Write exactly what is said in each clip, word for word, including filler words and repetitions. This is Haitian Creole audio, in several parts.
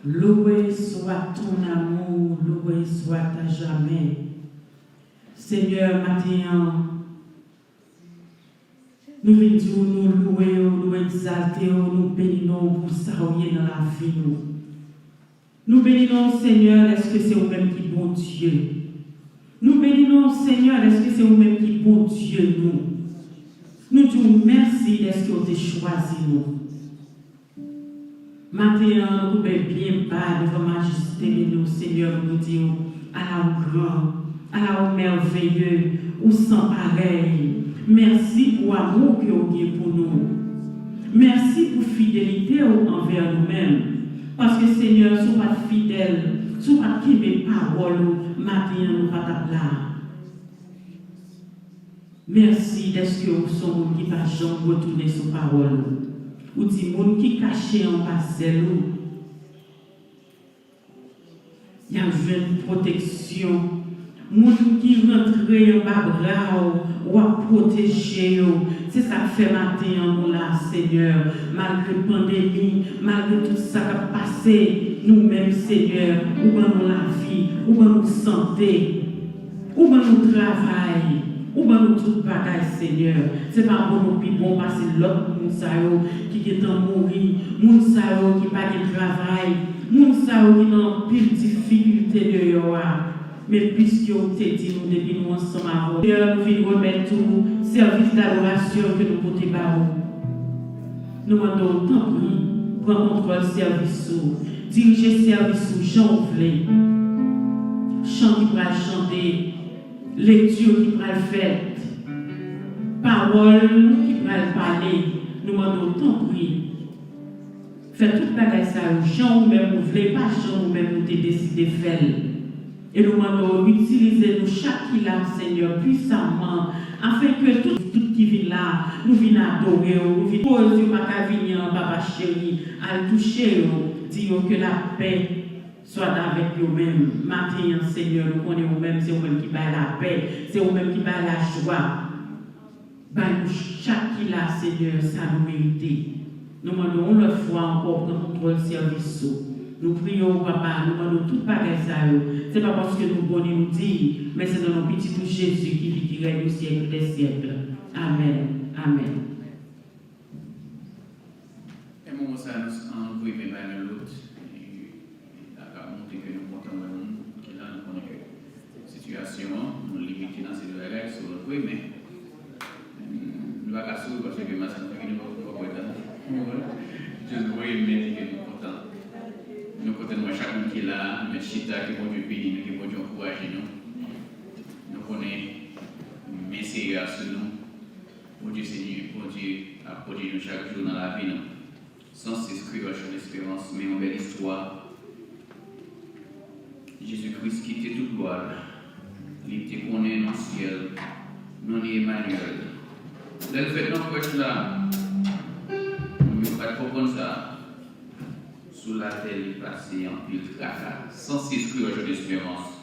Loué soit ton amour, loué soit à jamais. Senyè, maten an, nou vin di w, nou louwe w, nou egzalte w, nou beni non w pou sa w ye nan lavi nou. Nou beni non w, Senyè, dèske se ou menm ki Bondye. Nou beni non w, Senyè, dèske se ou menm ki Bondye nou. Nou di w mèsi dèske w te chwazi nou. Maten an, nou koube byen ba devan majeste beni w, Senyè, pou nou di w, ala ou gran, ala ou mèveye, ou san parèy. Mèsi pou amou ke w gen pou nou. Mèsi pou fidelite w anvè nou menm. Paske, Senyè, si w pa t fidèl, si w pa t kenbe pawòl ou, maten an, nou pa t ap la. Mèsi dèske ou se yon moun ki pa janm retounen sou pawòl ou. Ou di moun ki kache anba zèl ou, y ap jwenn pwoteksyon. Moun ki rantre anba bra w, w ap pwoteje yo. Se sa k fè maten an nou la, Senyè. Malgre pandemi, malgre tout sa k ap pase, nou menm, Senyè, ou ban nou lavi, ou ban nou sante. Ou ban nou travay, ou ban nou tout bagay, Senyè. Se pa bon nou pi bon pase lòt moun sa yo ki gentan mouri, moun sa yo ki pa gen travay, moun sa yo ki nan anpil difikilte deyò a. Men piske ou te di nou depi nou ansanm avè w, Senyè, nou vin remèt ou sèvis dadorasyon ke nou pote ba ou. Nou mande w, tanpri, pran kontwòl sèvis ou, dirije sèvis ou jan ou vle. Chan ki pral chante, lekti ki pral fèt, pawòl ki pral pale, nou mande w, tanpri, fè tout bagay sa yo jan ou menm ou vle, pa jan nou menm nou te deside fè l. E nou mande w itilize nou chak ki la, Senyè, pwisaman, afenke tout, tout ki vin la, nou vin adore w, nou vin koz yo pa ka vini an, Papa cheri, al touche yo, di yo ke lapè swa avèk yo menm. Maten an, Senyè, nou konnen ou menm, se ou menm ki bay lapè, se ou menm ki bay lajwa. Bay nou chak ki la, Senyè, sa nou merite. Nou mande w yon lòt fwa ankò, pran kontwòl sèvis ou. Nou priye w, Papa, nou mande w tout bagay sa yo. Se pa paske nou bon ni nou diy, men se nan non Pitit ou Jezi ki viv, ki règne au siècle des siècles. Amèn. Amèn. E moman sa a, nou anvi men bay youn lòt. E, e, sa ka montre ke nou kontan wè moun ki la, nou konnen ke sitiyasyon an, nou limite nan seri de bagay, sou lòt wi, men, mm, nou pa ka souri paske gen mask nou fè, nou pa, nou pa wè dan. Just voye men di ke nou kontan. Nou kontan wè chak moun ki la, nou mèt chita, ke Bondye beni nou, ke Bondye ankouraje nou. Nou konnen men serye a sou nou. Bondye Senyè, Bondye ap pwoteje nou chak jou nan lavi nou. Sans Kreyòl Chant Espérance, men yon bèl istwa. Jezi Kris kite tout glwa l. Li te konnen nan syèl, non li Emanyèl. Lè l fèt nan krèch la, moun yo pa t konprann sa. Sou latè li pase anpil traka. Sans Kreyòl Chant Espérance.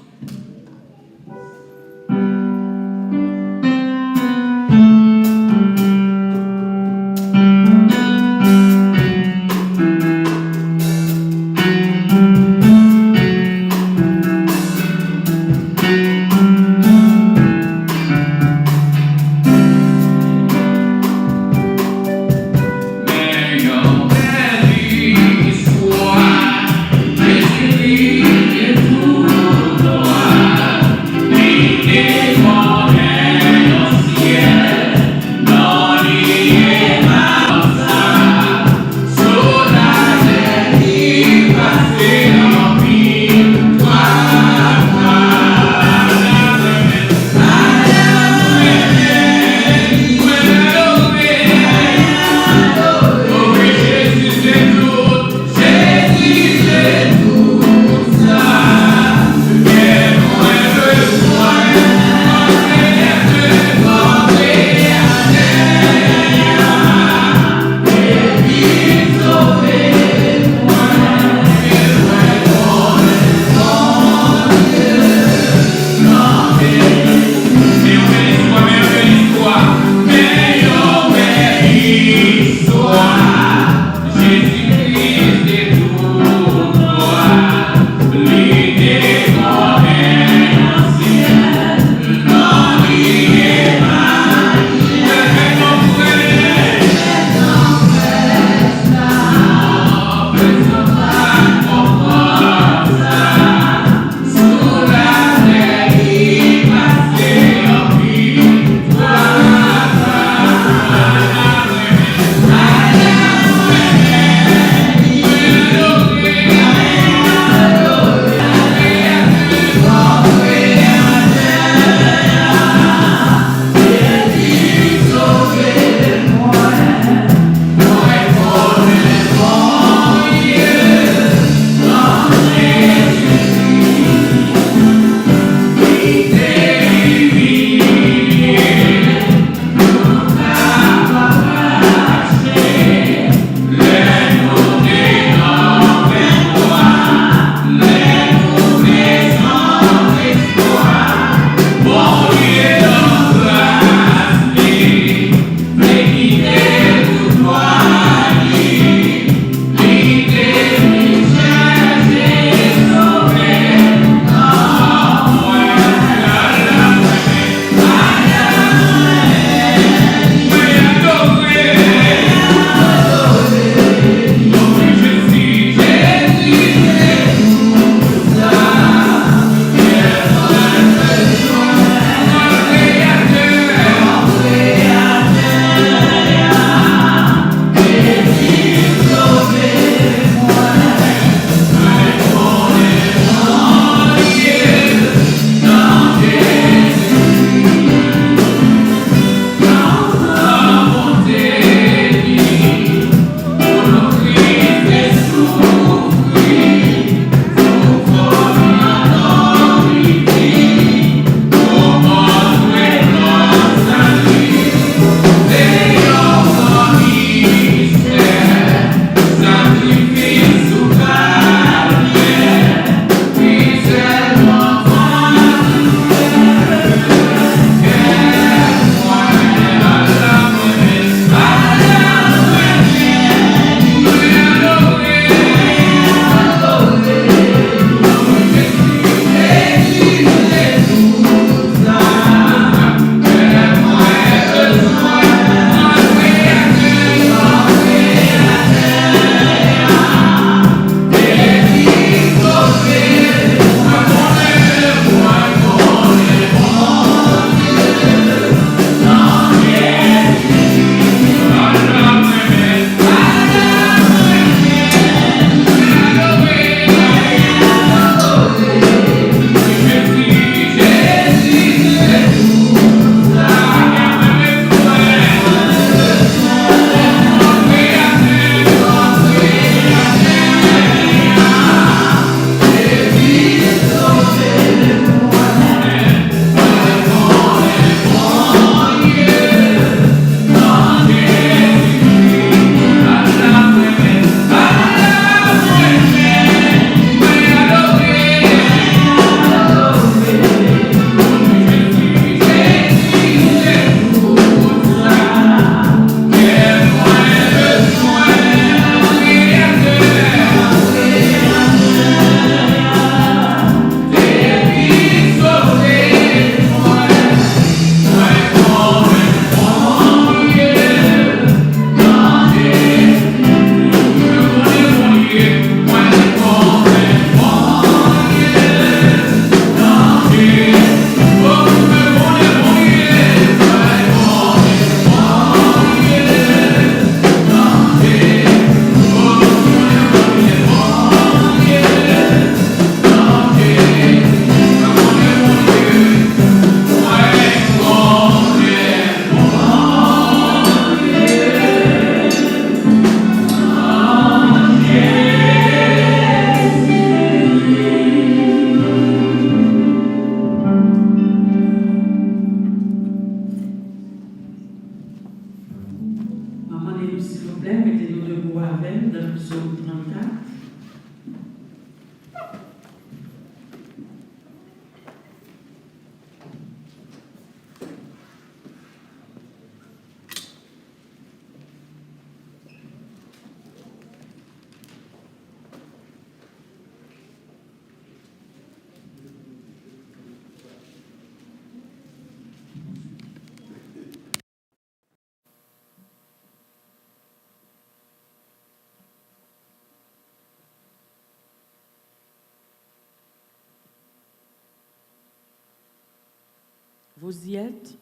Vous y êtes?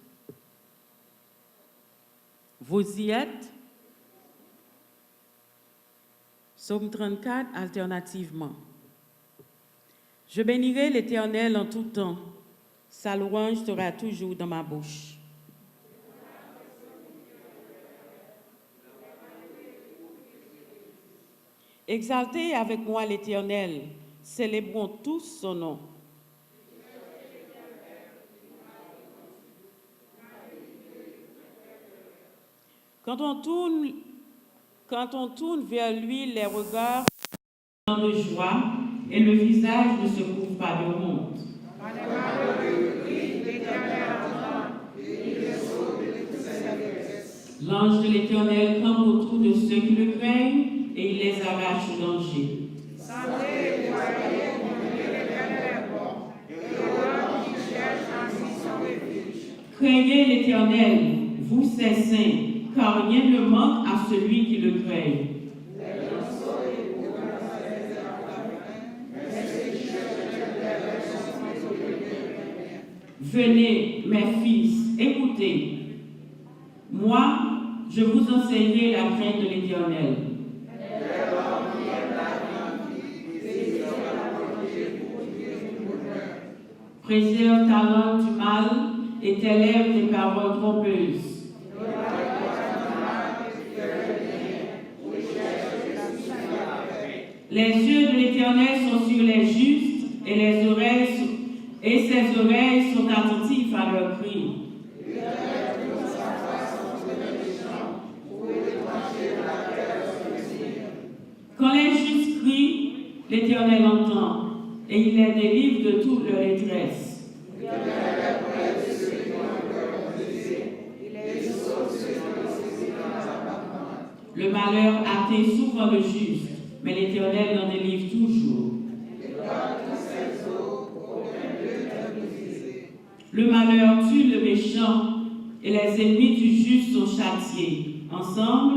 Vous y êtes? Psaume trente-quatre, alternativement. Je bénirai l'Éternel en tout temps. Sa louange sera toujours dans ma bouche. Exaltez avec moi l'Éternel, célébrons tous son nom. Quand on tourne, quand on tourne vers lui les regards de joie et le visage ne se couvre pas de honte. L'ange de l'Éternel campe autour de ceux qui le craignent et il les arrache au danger. Craignez l'Éternel, vous ses saints, car rien ne manque à celui qui le craint. Venez, mes fils, écoutez. Moi, je vous enseignerai la crainte de l'Éternel. Préserve ta langue du mal et tes lèvres des paroles trompeuses. Les yeux de l'Éternel sont sur les justes et les oreilles sont- et ses oreilles sont attentives à leurs cris. Quand les justes crient, l'Éternel entend et il les délivre de toute leur détresse. Le malheur atteint souvent le juste, mais l'Éternel l'en délivre toujours. Le malheur tue le méchant et les ennemis du juste sont châtiés. Ensemble,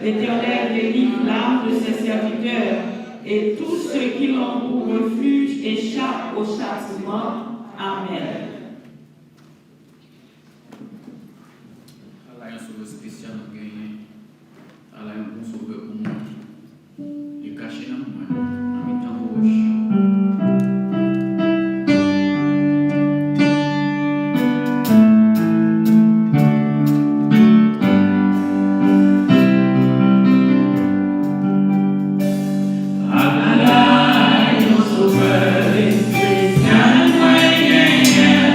l'Éternel délivre l'âme de ses serviteurs et tous ceux qui l'ont pour refuge échappent au châtiment. Amen. Ala yon sovè espesyal nou genyen. Ala yon bon sovè pou mwen. Li kache nan mwen, nan mitan wòch yo. Ala yon sovè espesyal mwen genyen.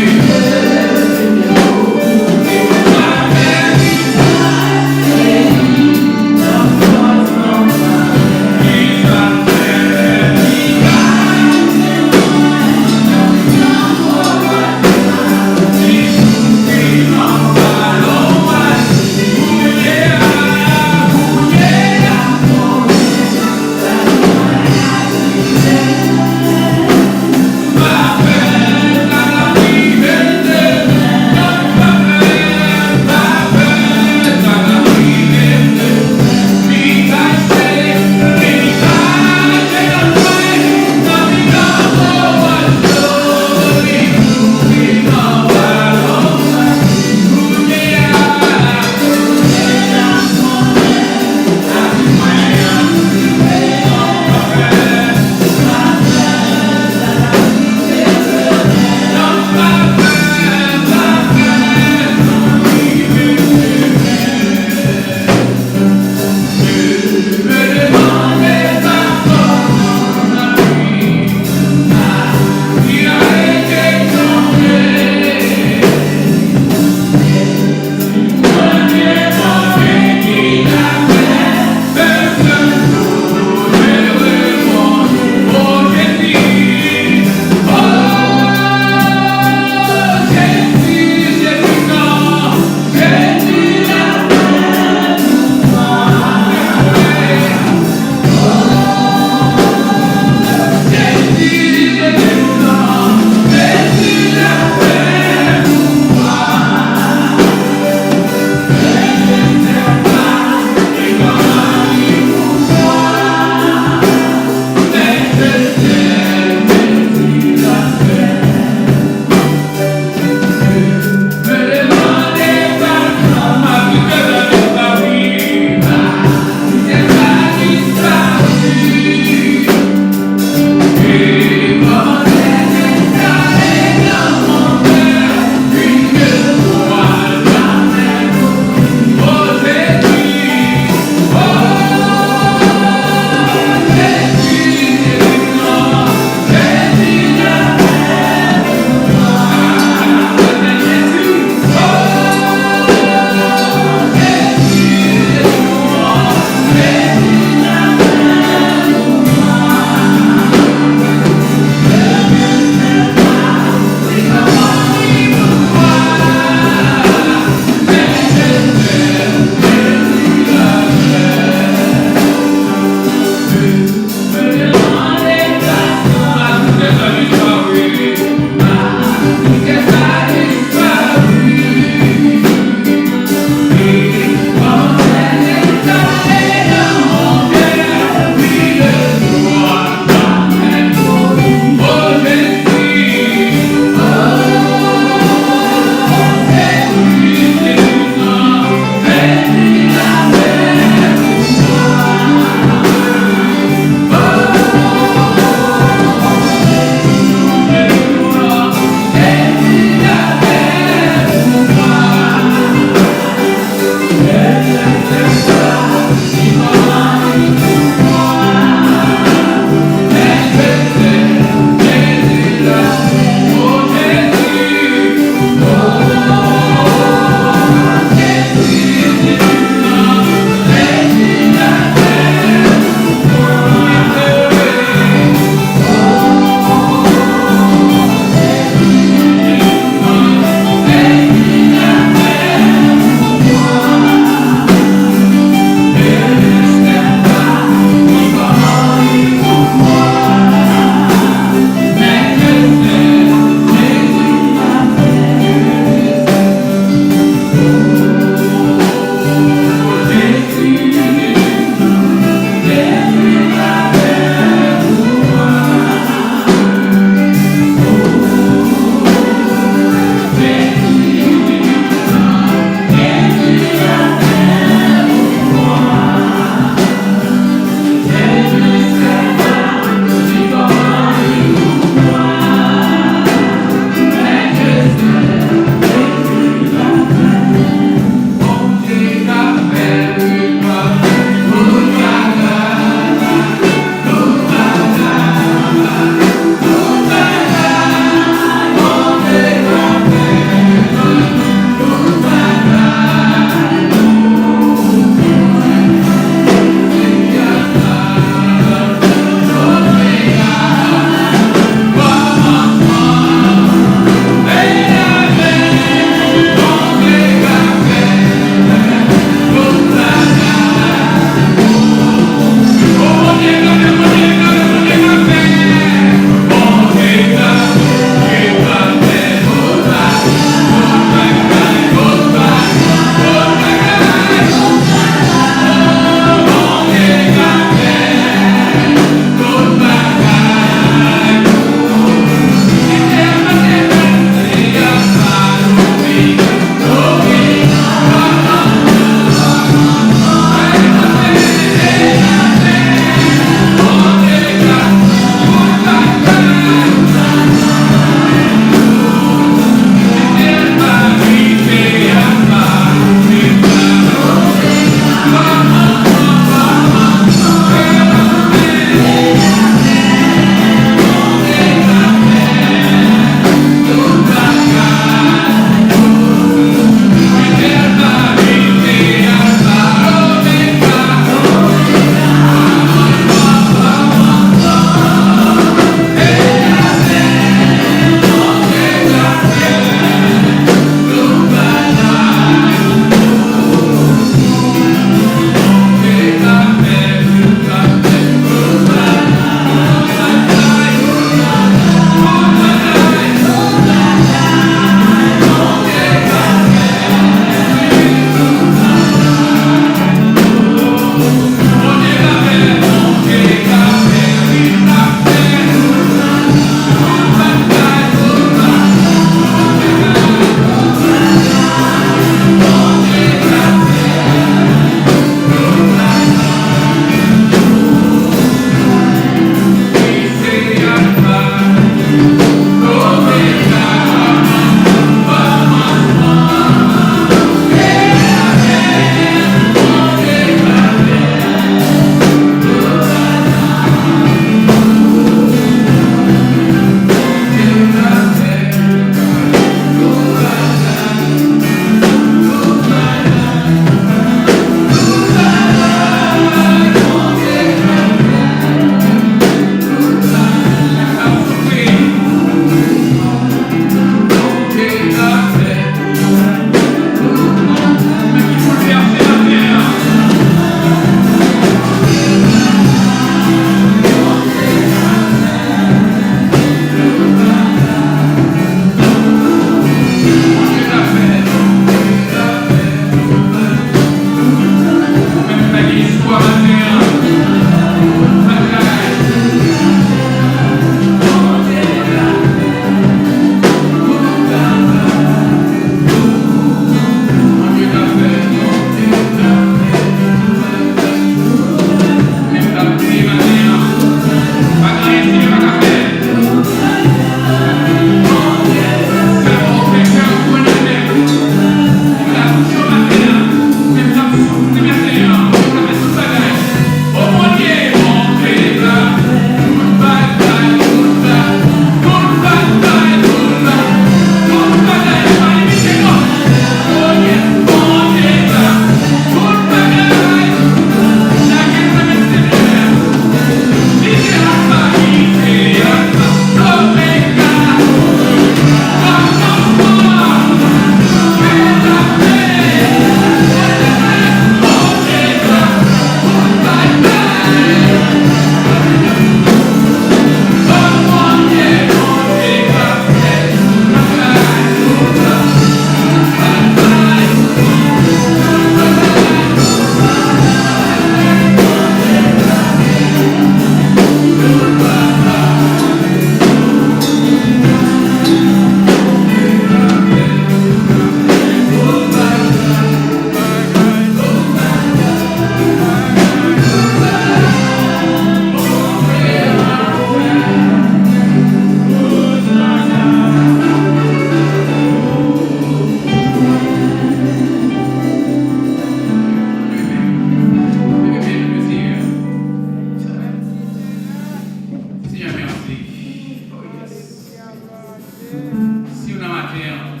Si w nan maten an,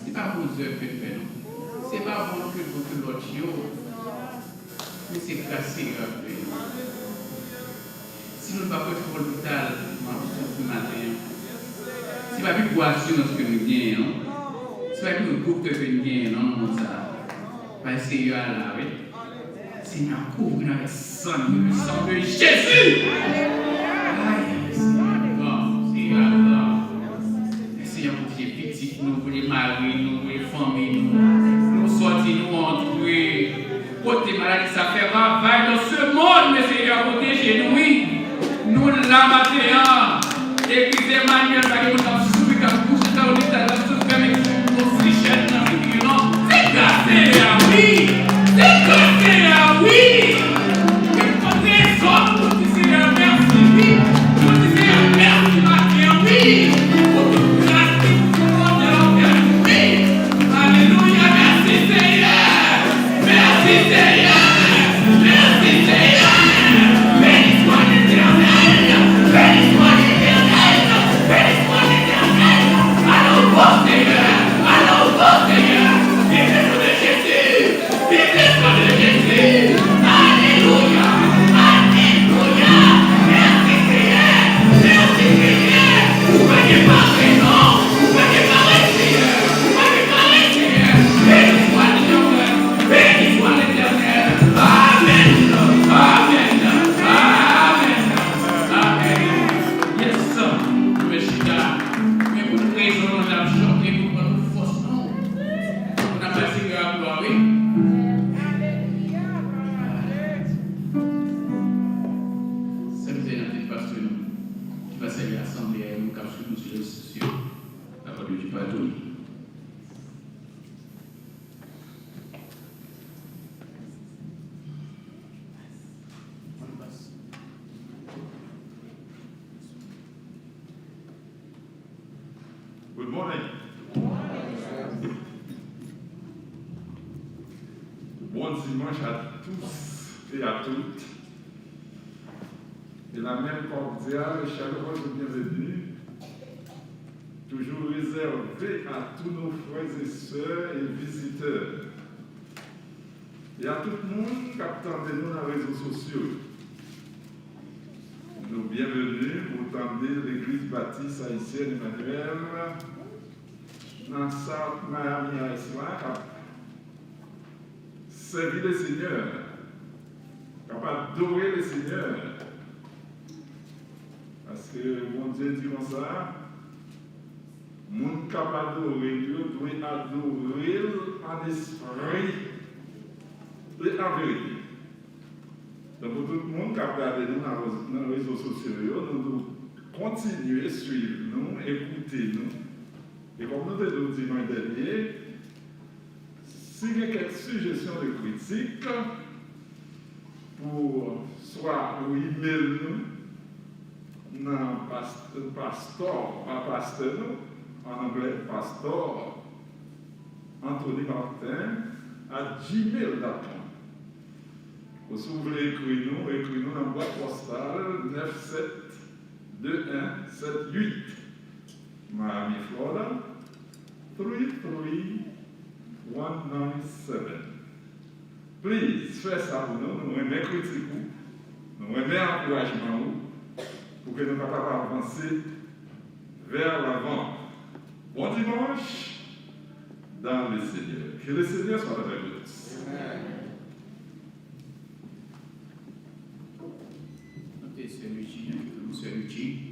se pa bon zèv ke n fè, non. Se pa bon ke bon ke lòt yo, men se gras Senyè a k fè. Si nou pa pral fè lopital, m ap soti maten an. Se pa pi gwo asirans ke nou genyen, non. Se pa pi gwo doktè ke n genyen, non, nan mond sa a. Bay Senyè a la, wi. Senyè a kouvri n avèk san li, le sang de Jésus. Ay, Senyè a gran, Senyè a gran. Senyè a pwoteje pitit nou, pwoteje mari nou, pwoteje fanmi nou. Nou sòti, nou antre. Kote maladi sa fè ravaj dans ce monde, le Senyè pwoteje nou, wi. Nou la maten an. Legliz Emmanuel, pa gen moun k ap soufri, k ap kouche nan lopital, k ap soufri, men nou fè chèn nan figi nou, non. Se gras Senyè a, wi. Se gras Senyè a, wi. Gen tout rezon pou di Senyè a mèsi, wi. Pou di Senyè a mèsi maten an, wi. Pou tout gras li, pou tout bonte l ap fè nou, wi. Alelouya, mèsi Senyè. Mèsi Senyè. Mèsi Senyè. Beni swa Letènèl. Beni swa Letènèl. Beni swa Letènèl. Alò, bon Senyè. Alò, bon Senyè. Viv le nom de Jésus. Viv le sang de Jésus. Alelouya. Alelouya. Mèsi Senyè. Mèsi Senyè. Ou pa gen parèy non. Ou pa gen parèy Senyè. Ou pa gen parèy Senyè. Beni swa Letènèl. Beni swa Letènèl. Amèn. Amèn. Amèn. Amèn. Yes. Nou mèt chita. Men pou tout rezon nou ap chante, nou pran tout fòs nou. N ap bay Senyè a glwa, wi. Sèvitè nan tèt pastè nou, ki va sèvi asanble a, e moun k ap swiv nou sou rezo sosyo. La parole de Dieu partout. Good morning. Bon dimanche à tous et à toutes. Et la même cordiale chaleureuse bienvenue, toujours réservée à tous nos frères et sœurs et visiteurs. E a tout moun k ap tande nou nan rezo sosyo yo. Nou byenveni pou tande Legliz Batis Ayisyèn Emanuel nan South Miami Heights la k ap sèvi Lesenyè, k ap adore Lesenyè. Paske Bondye di konsa, moun k ap adore l yo dwe adore l an espri e an verite. Donk, pou tout moun k ap gade nou nan, nan rezo sosyo yo, nou dwe kontinye swiv nou, ekoute nou. E kòm nou te di w dimanch dènye, si gen kèk sijesyon de kritik, pou swa ou email nou nan past-, pastò, pa pastè nou, an anglè, pastor Anthony Martin at gmail dot com. Ou si w vle ekri nou, ekri nou nan bwat pòstal nèf sèt de en sèt uit. Miami, Florida, three three one nine seven. Please, fè sa pou nou. Nou renmen kritik ou. Nou renmen ankourajman ou. Pou ke nou kapab avanse vers l'avant. Bon dimanche dans le Seigneur. Que le Seigneur soit avec vous tous. Amen. Notez celui-ci, hein, celui-ci.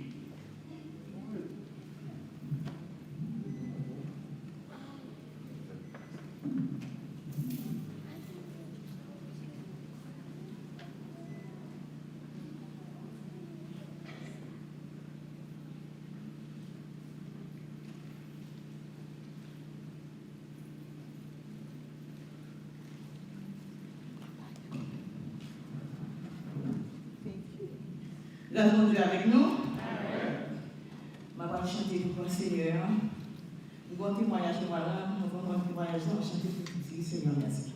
Gras Bondye avèk nou. M ap al chante pou glwa Senyè a. M gen yon temwayaj nou pral rann, nou pral rann temwayaj la, m ap chante pou di Senyè mèsi.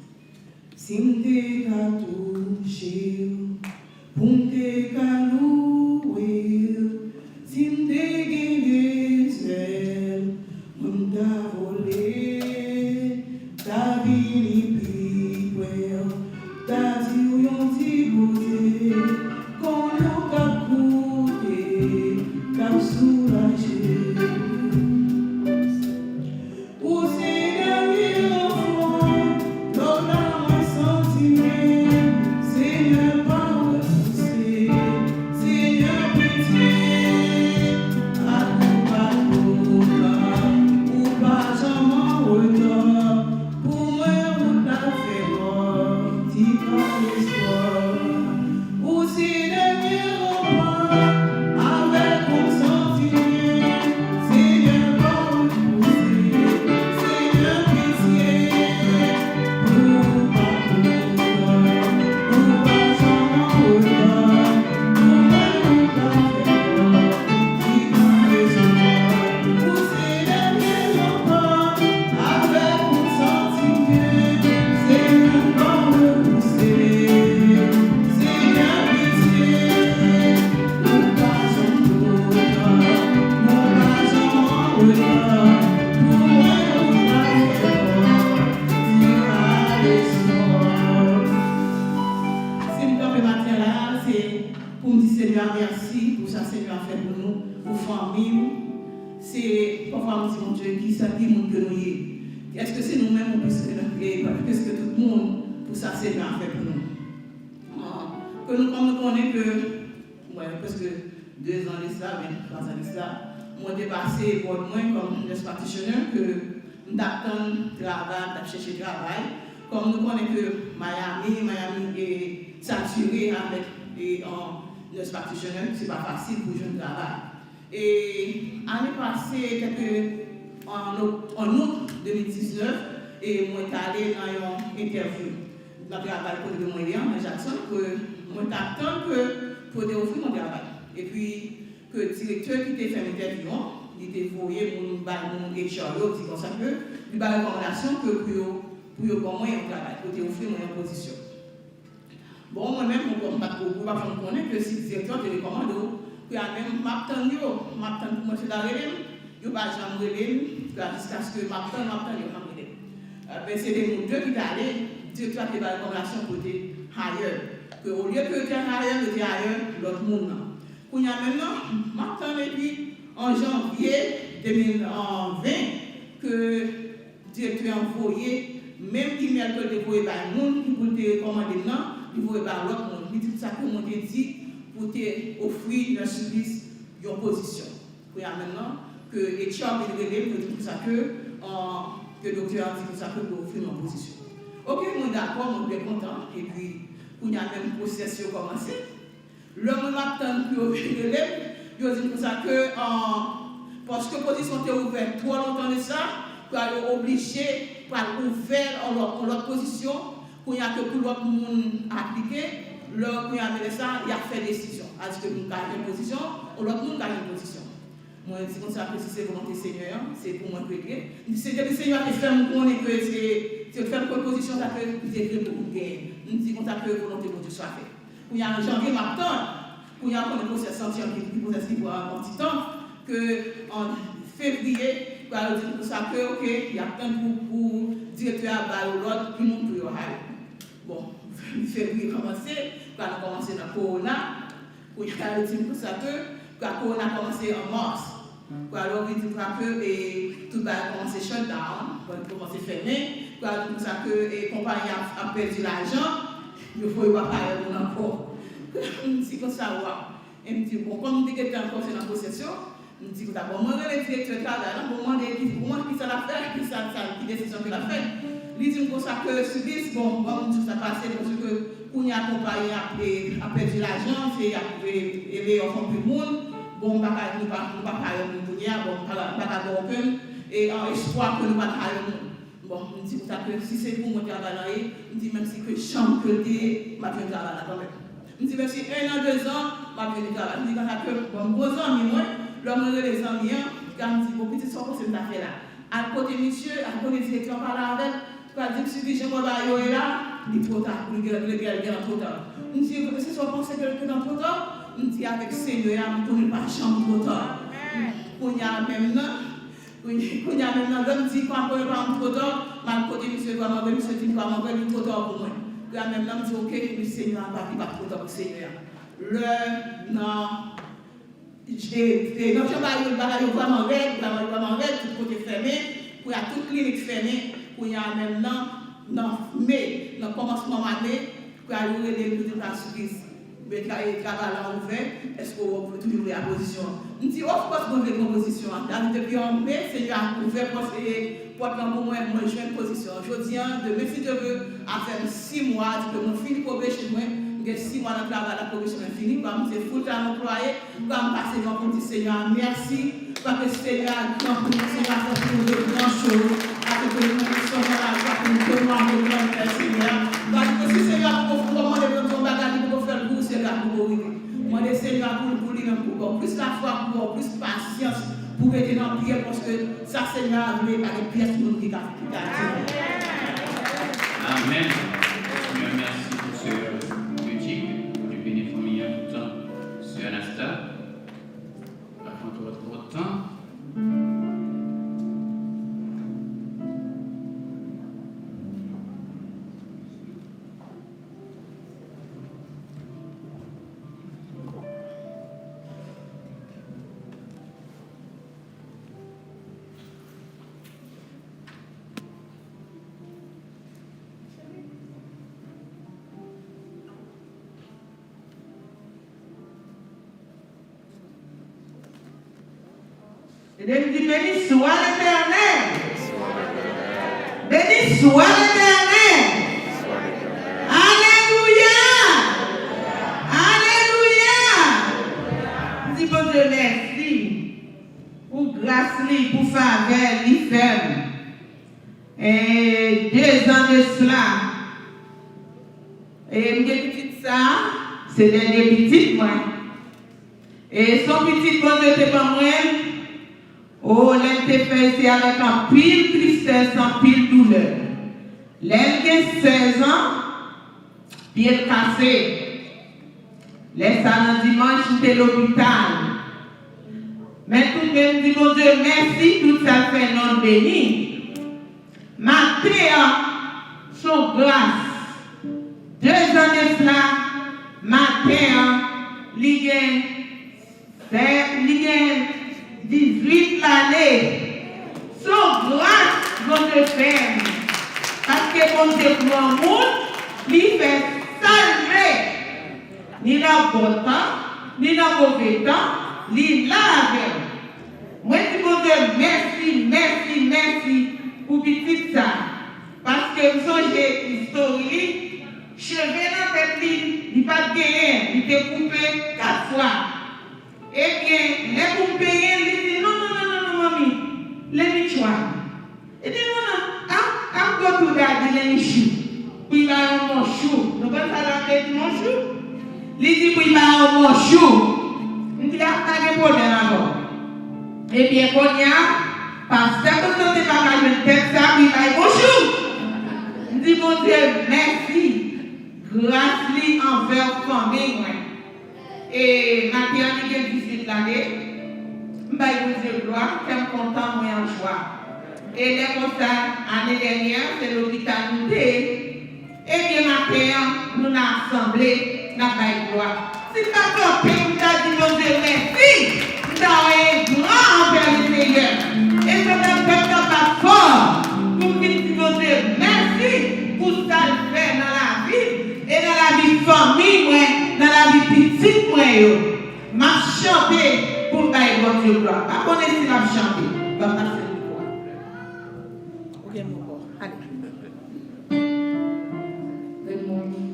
Si m te ka touche w, pou m te ka louwe w, si m te gen dezè fanmi m, se pafwa m di, Bondye, kisa ki moun ke nou ye? Èske se nou menm ou plis ke, e, plis ke tout moun pou sa Senyè a fè pou nou? Ah, ke nou, kòm nou konnen ke, mwen, prèske de zan de sa, menm twa zan de sa, mwen te pase bòd mwen kòm nurse practitioner, ke m t ap tann travay, m t ap chèche travay. Kòm nou konnen ke Miami, Miami e satire avèk, e, an nurse practitioner, se pa fasil pou jwenn travay. E ane pase, kèlke, an ok-, an out de mil diznèf, e mwen t ale nan yon entèvyou nan travay kote ke mwen ye an, nan Jackson, ke mwen t ap tann ke, ke yo te ofri mwen travay. Epi, ke direktè ki te fè m entèvyou an, li te voye moun bay moun H R yo, di konsa ke li bay rekòmandasyon ke pou yo, pou yo ban mwen yon travay, pou yo te ofri mwen yon pozisyon. Bon, mwen menm, mwen, m pa t ko, m pa t janm konnen ke si direktè an te rekòmande w, ke a menm m ap tann yo, m ap tann pou mwen se ta rele m, yo pa janm rele m, ke a jiskaske m ap tann, m ap tann, yo pa janm rele m. Apre, se de nou de ki t ale, direktè a te bay rekòmandasyon pou te hire, ke olye ke yo te hire, yo te hire lòt moun nan. Kounye a menm nan, m ap tann epi an janvye de mil ven ke direktè an voye menm imèl ke l te voye bay moun ki pou l te rekòmande m nan, li voye bay lòt moun. Li di konsa ke mwen te di pou te ofri Nurse Sulis yon pozisyon. Kounye a menm nan, ke H R vin rele m, yo di konsa ke, an, ke doktè an di konsa ke pou ofri m yon pozisyon. Oke, mwen dakò, mwen byen kontan, epi kounye a menm pwosès yo kòmanse. Lè mwen m ap tann pou yo vin rele m, yo di m konsa ke, an, paske pozisyon te ouvè twò lontan de sa, ke yo oblije pral ouvè yon lòt, yon lòt pozisyon, kounye a ke pou lòt moun aplike, lè kounye a menm lè sa, y ap fè desizyon. Èske moun ka jwenn pozisyon, yon lòt moun ka jwenn pozisyon. Mwen di konsa ke si se volonte Senyè an, se pou mwen ke l ye. M di, se depi Senyè a te fè m konnen ke se, se fè m konn pozisyon sa ke li te vle pou m genyen. M di konsa ke volonte Bondye swa fèt. Kounye a, janvye m ap tann. Kounye a, konnen pwosès santi an ki, ki pwosès ki pran yon ti tan. Ke an fevriye, kwa yo di m konsa ke, oke, y ap tann pou, pou direktè a ba yo lòd ki moun pou yo hire. Bon, fevriye kòmanse, kwa nou kòmanse nan kowona. Kounye a, yo di m konsa ke, kwa kowona kòmanse an mas. Kwa yo vin di m sa ke, e, tout bagay kòmanse shut down, kòmanse fèmen. Kwa yo di m konsa ke, e, konpayi a ap pèdi lajan. Yo fò yo pa hire moun ankò. M di konsa, waw. E m di, bon, kòm m te gentan kòmanse nan pwosès yo, m di konsa, bon, mwen rele direktè travay la, bon, mande ki, mwen, kisa l ap fè, kisa, sa, ki desizyon ke l ap fè. Li di m konsa ke Sulis, bon, bon, m di sa pase, paske kounye a konpayi ap, e, ap pèdi lajan, se y ap, e, e, lay off anpil moun. Bon, m pa ka, nou pa, nou pa ka hire moun kounye a, bon, m pa, m pa ka gen okenn, e, an, espwa ke nou pa ka hire moun. Bon, m di konsa ke si se pou mwen travay la ye, m di menm si ke janm ke l te ye, m ap jwenn travay la kanmenm. M di menm si en an, de zan, m ap jwenn travay. M di konsa ke, bon, m gon zanmi mwen, lè mwen rele zanmi an, kwa m di, bon, pitit, sa w panse m ta fè la? Al kote misye, al kote direktè an pale avè l, kwa l di m, Sulis, jan mwen ba yo ye la, li twò ta, li gen, li gen, li gen twò ta. M di, se sa w panse ke, ke nan twò ta? M di, avèk Senyè a, m konnen pa janm twò ta. Kounye a menm nan, Kounye, kounye a menm nan, lè m di kwa m konnen pa m twò ta, m al kote misye, kwa m antre, misye di m kwa m antre, li twò ta pou mwen. Kounye a menm nan, m di, oke, men Senyè a pa, li pa twò ta pou Senyè a. Lè nan, e, e, nan jan bagay yo, bagay yo vrèman rèd, bagay yo vrèman rèd, tout kote fèmen, kounye a tout klinik fèmen, kounye a menm nan, nan me, nan kòmansman mwa me, Kwa yo rele m, yo di m, Sulis, men tra-, e, travay la ouvè, èske w toujou vle a pozisyon an? M di, of course, mwen vle pran pozisyon an. Sa vle di depi an me, Senyè a ouvè pòs, e, pòt lan pou mwen, mwen jwenn pozisyon an. Jodi an, demen, si Dye vle, apre sis mwa, depi mwen fini probation mwen, m gen sis mwa nan travay la, probation mwen fini, kwa m se full time anplwaye, Kwa m pase nan pou m di Senyè a mèsi, paske Senyè a gran pou nou, Senyè a fè pou nou de gran choz, paske pou nou sòti nan lajwa, pou nou temwaye grandè Senyè a. Paske si Senyè a poko fè, mande pou yon bagay, li poko fè l pou ou, se la poko rive. Mande Senyè a pou, pou li menm, pou ba w plis lafwa, pou ba w plis pasyans, pou rete nan pye, paske sa Senyè a vle, pa gen pyès moun ki ka, ki ka di. Amèn. Senyè, mèsi pou sè Ludic, pou li beni fanmi an toutan. Sè Anasta. Pa pran twò, twò tan. Ede m di, béni soit l'Éternel. Béni soit l'Éternel. Alelouya. Alelouya. M di Bondye mèsi pou gras li, pou favè li fè m. E dezan de sila, e m gen pitit sa, se dènye pitit mwen. E se yon pitit Bondye te ban mwen. O, lè l te fèt, se avèk anpil tristès, anpil doulè. Lè l gen sèz an, pye l kase. Lè sa nan dimanch, m te lopital. Men tout menm, m di Bondye mèsi, tout sa l fè, non l beni. Maten an, se yon gras. Dezan de sila, maten an, li gen, li gen dizuit lane. Se yon gras Bondye fè m. Paske Bondye pran moun, li fè sa l vle. Ni nan bon tan, ni nan move tan, li la avè m. Mwen di Bondye mèsi, mèsi, mèsi pou pitit sa. Paske m sonje istori li, cheve nan tèt li, li pa t genyen, li te koupe kat fwa. Ebyen, lè pou m benyen l, li di, "Non, non, non, non, non, manmi, let me try." Li di, "Non, non, I'm, I'm go to daddy, let me shoot." Pou l ba yon monchou. Nou konn sa sa vle di monchou? Li di pou l ba yon monchou. M di, "A, pa gen pwoblèm avè w." Ebyen, kounye a, pastè Konstantin pa ka jwenn tèt sa pou l bay monchou. M di Bondye mèsi, gras li anvè fanmi mwen. E maten an, li gen dizuit lane. M bay Bondye glwa, kè m kontan, mwen an jwa. E lè konsa, ane dènyè, se lopital nou te ye. Ebyen, maten an, nou nan asanble, n ap bay glwa. Si m pa t fè anpil, m ta di Bondye mèsi, m ta wè gran anvè Lesenyè. E se sa m fè m nan bat fò pou m vin di Bondye mèsi pou sa l fè nan lavi m e nan lavi fanmi mwen, nan lavi pitit mwen yo. M ap chante pou m bay Bondye glwa. Pa konnen si l ap chante. Ban m pase mikwo a. Ou gen mikwo. Ale. Good morning.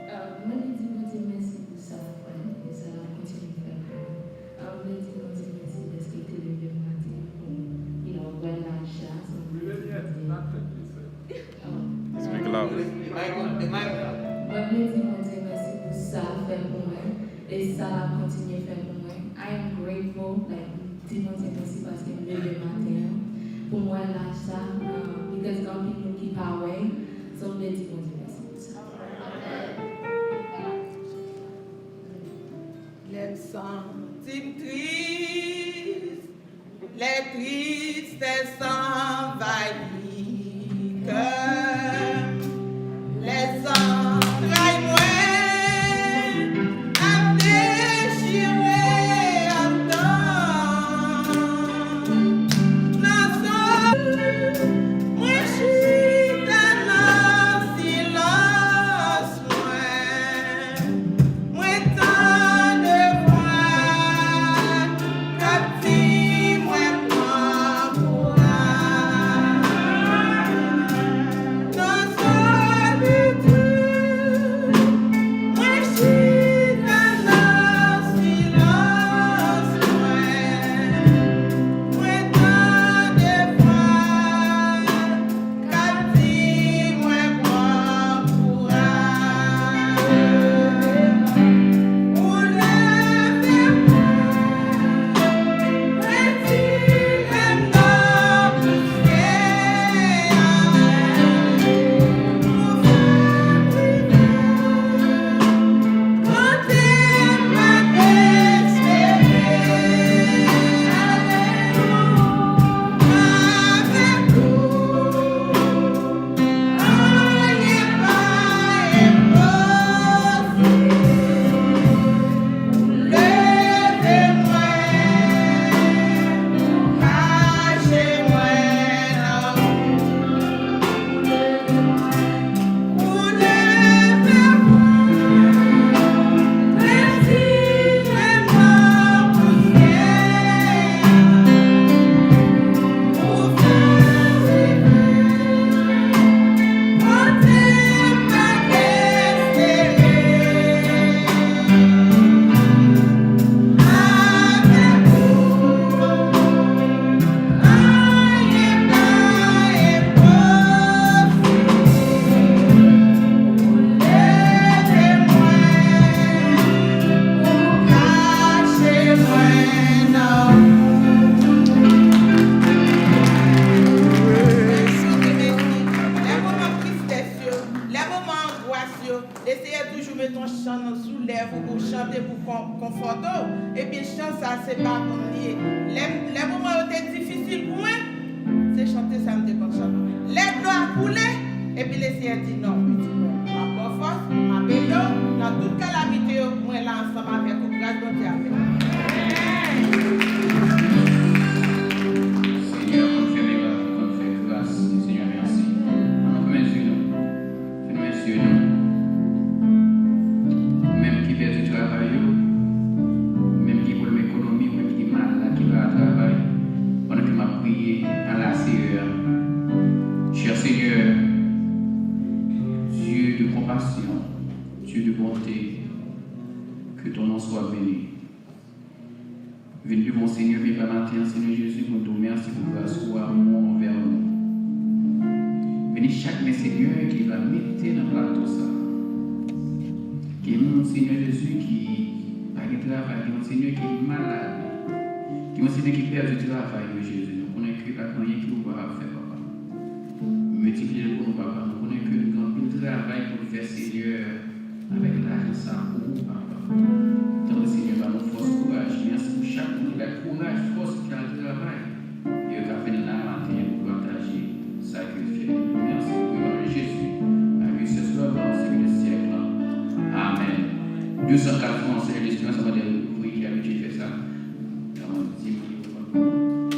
Uh, mwen vle di Bondye mèsi pou sa l fè e sa l ap kontinye fè pou mwen. Uh, mwen vle di Bondye mèsi dèske l te leve m maten pou, you know, wè laj sa, so mwen vle di Bondye. Speak loud. Mwen vle di Bondye mèsi pou sa l fè pou mwen e sa l ap kontinye fè pou mwen. I am grateful, like, di Bondye mèsi paske m leve maten an pou m wè laj sa, uh, because gen anpil moun ki pa wè, so m vle di Bondye mèsi pou sa. Lè m santi m tris, les tristesses envahissent cœur, les entrailles mwen ap dechire antan. Nan sa, mwen chita nan silans mwen, mwen tande vwa k ap di mwen pran kouraj. Foto, ebyen, chan sa se pa pou m li ye. Lè, lè moman yo te difisil pou mwen, se chante sa m te konn chante. Lè dlo a koule, epi Lesenyè di, "Non, pitit mwen, m ap ba w fòs, m ap ede w nan tout kalamite yo, mwen la ansanm avèk ou, gras Bondye avèk ou." Senyè konn fè mirak, li konn fè gras. Senyè, mèsi. Ann nou fèmen zye nou. Fèmen zye nou. Ou menm ki pèdi travay ou, ou menm ki pwoblèm ekonomi, ou menm ki malad, ki pa ka travay, pandan ke m ap priye, pale a Seyè a. Cher Seigneur, Dieu de compassion, Dieu de bonté, que ton nom soit béni. Vin devan w, Senyè, byen ba maten an, Senyè Jezi, pou n di w mèsi pou gras ou, amou anvè nou. Beni chak men, Senyè, ki va mete nan plato sa a. Gen moun, Senyè Jezi, ki pa gen travay, gen moun, Senyè, ki malad. Gen moun, Senyè, ki pèdi travay yo, Jezi. Nou konnen ke pa gen anyen ke ou pa ka fè, papa. Miltipliye l pou nou, papa. Nou konnen ke nou gen anpil travay pou n fè, Senyè, avèk lajan sa a pou ou, papa. Tanpri, Senyè, ba nou fòs, kouraj. Mèsi pou chak moun ki bay kouraj, fòs, ki al travay. E yo ka vin la maten pou pataje sa ke yo fè. Mèsi pou non de Jezi. A Dieu soit la gloire au siècle des siècles. Amèn. De san kat fran, Senyè Jezi, mèsi pou priye ki abitye fè sa. Nan non de Jezi.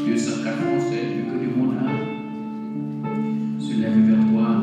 De san kat fran, Senyè, ke le monde a se lève vers toi.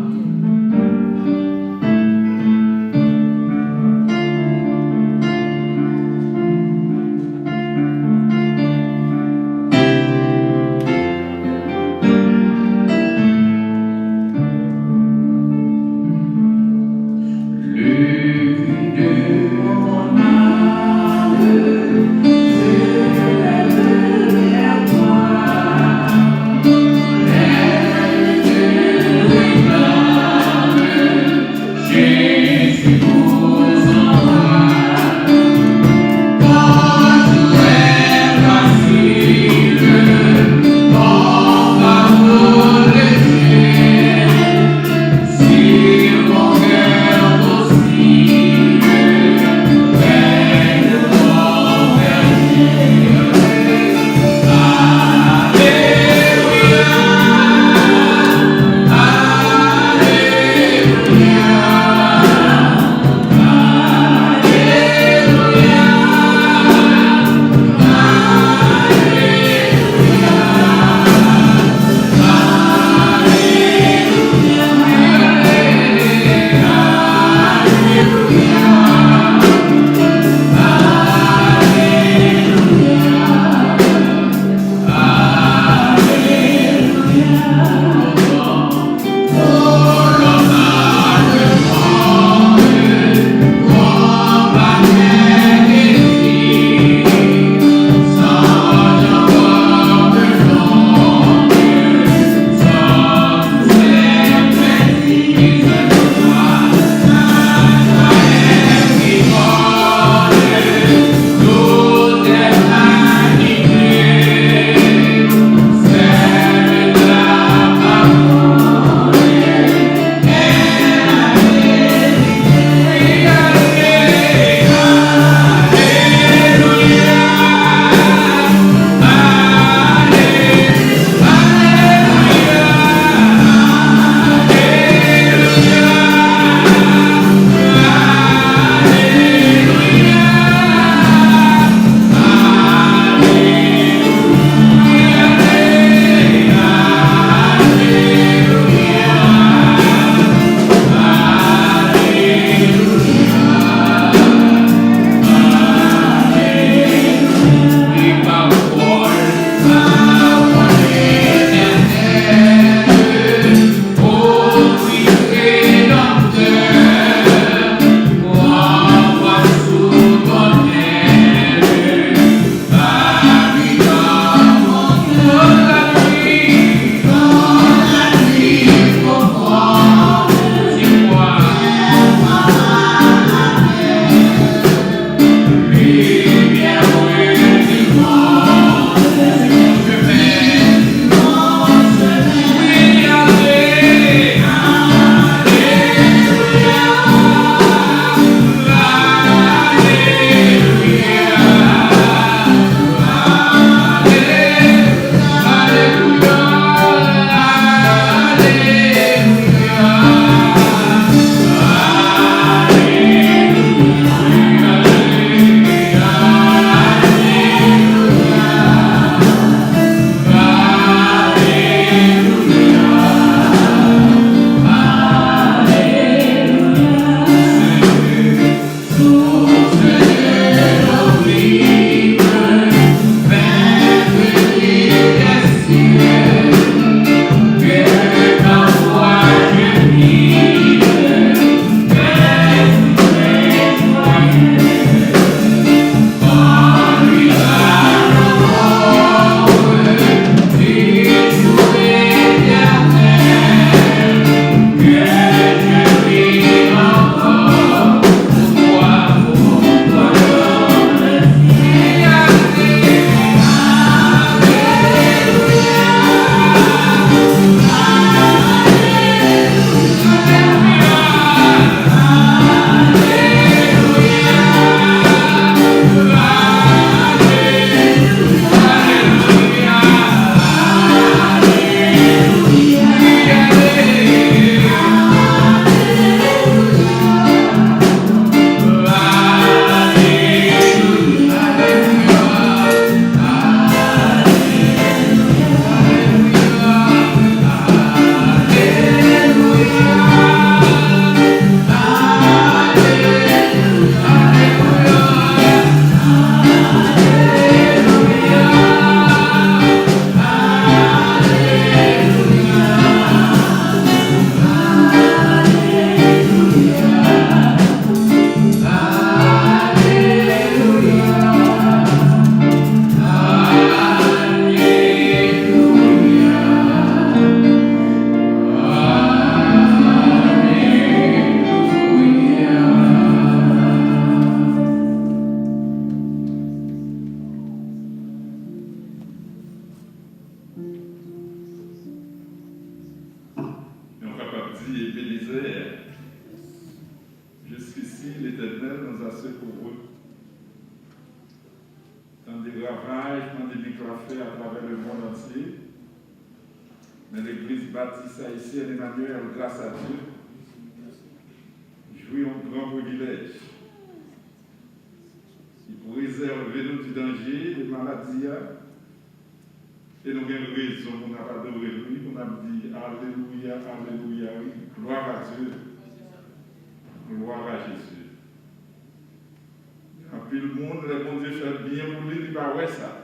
Evangélique la fè atravè lemonn antye. Men Legliz Batis Ayisyèn Emmanuel, gras a Dye, jwi yon gran privilèj. Li prezève nou di danje, de maladi a. E nou gen rezon pou n ap adore l, wi, pou n ap di, alelouya, alelouya, wi, glwa a Dye, glwa a Jezi. Gen anpil moun, lè Bondye fè byen pou li, li pa wè sa.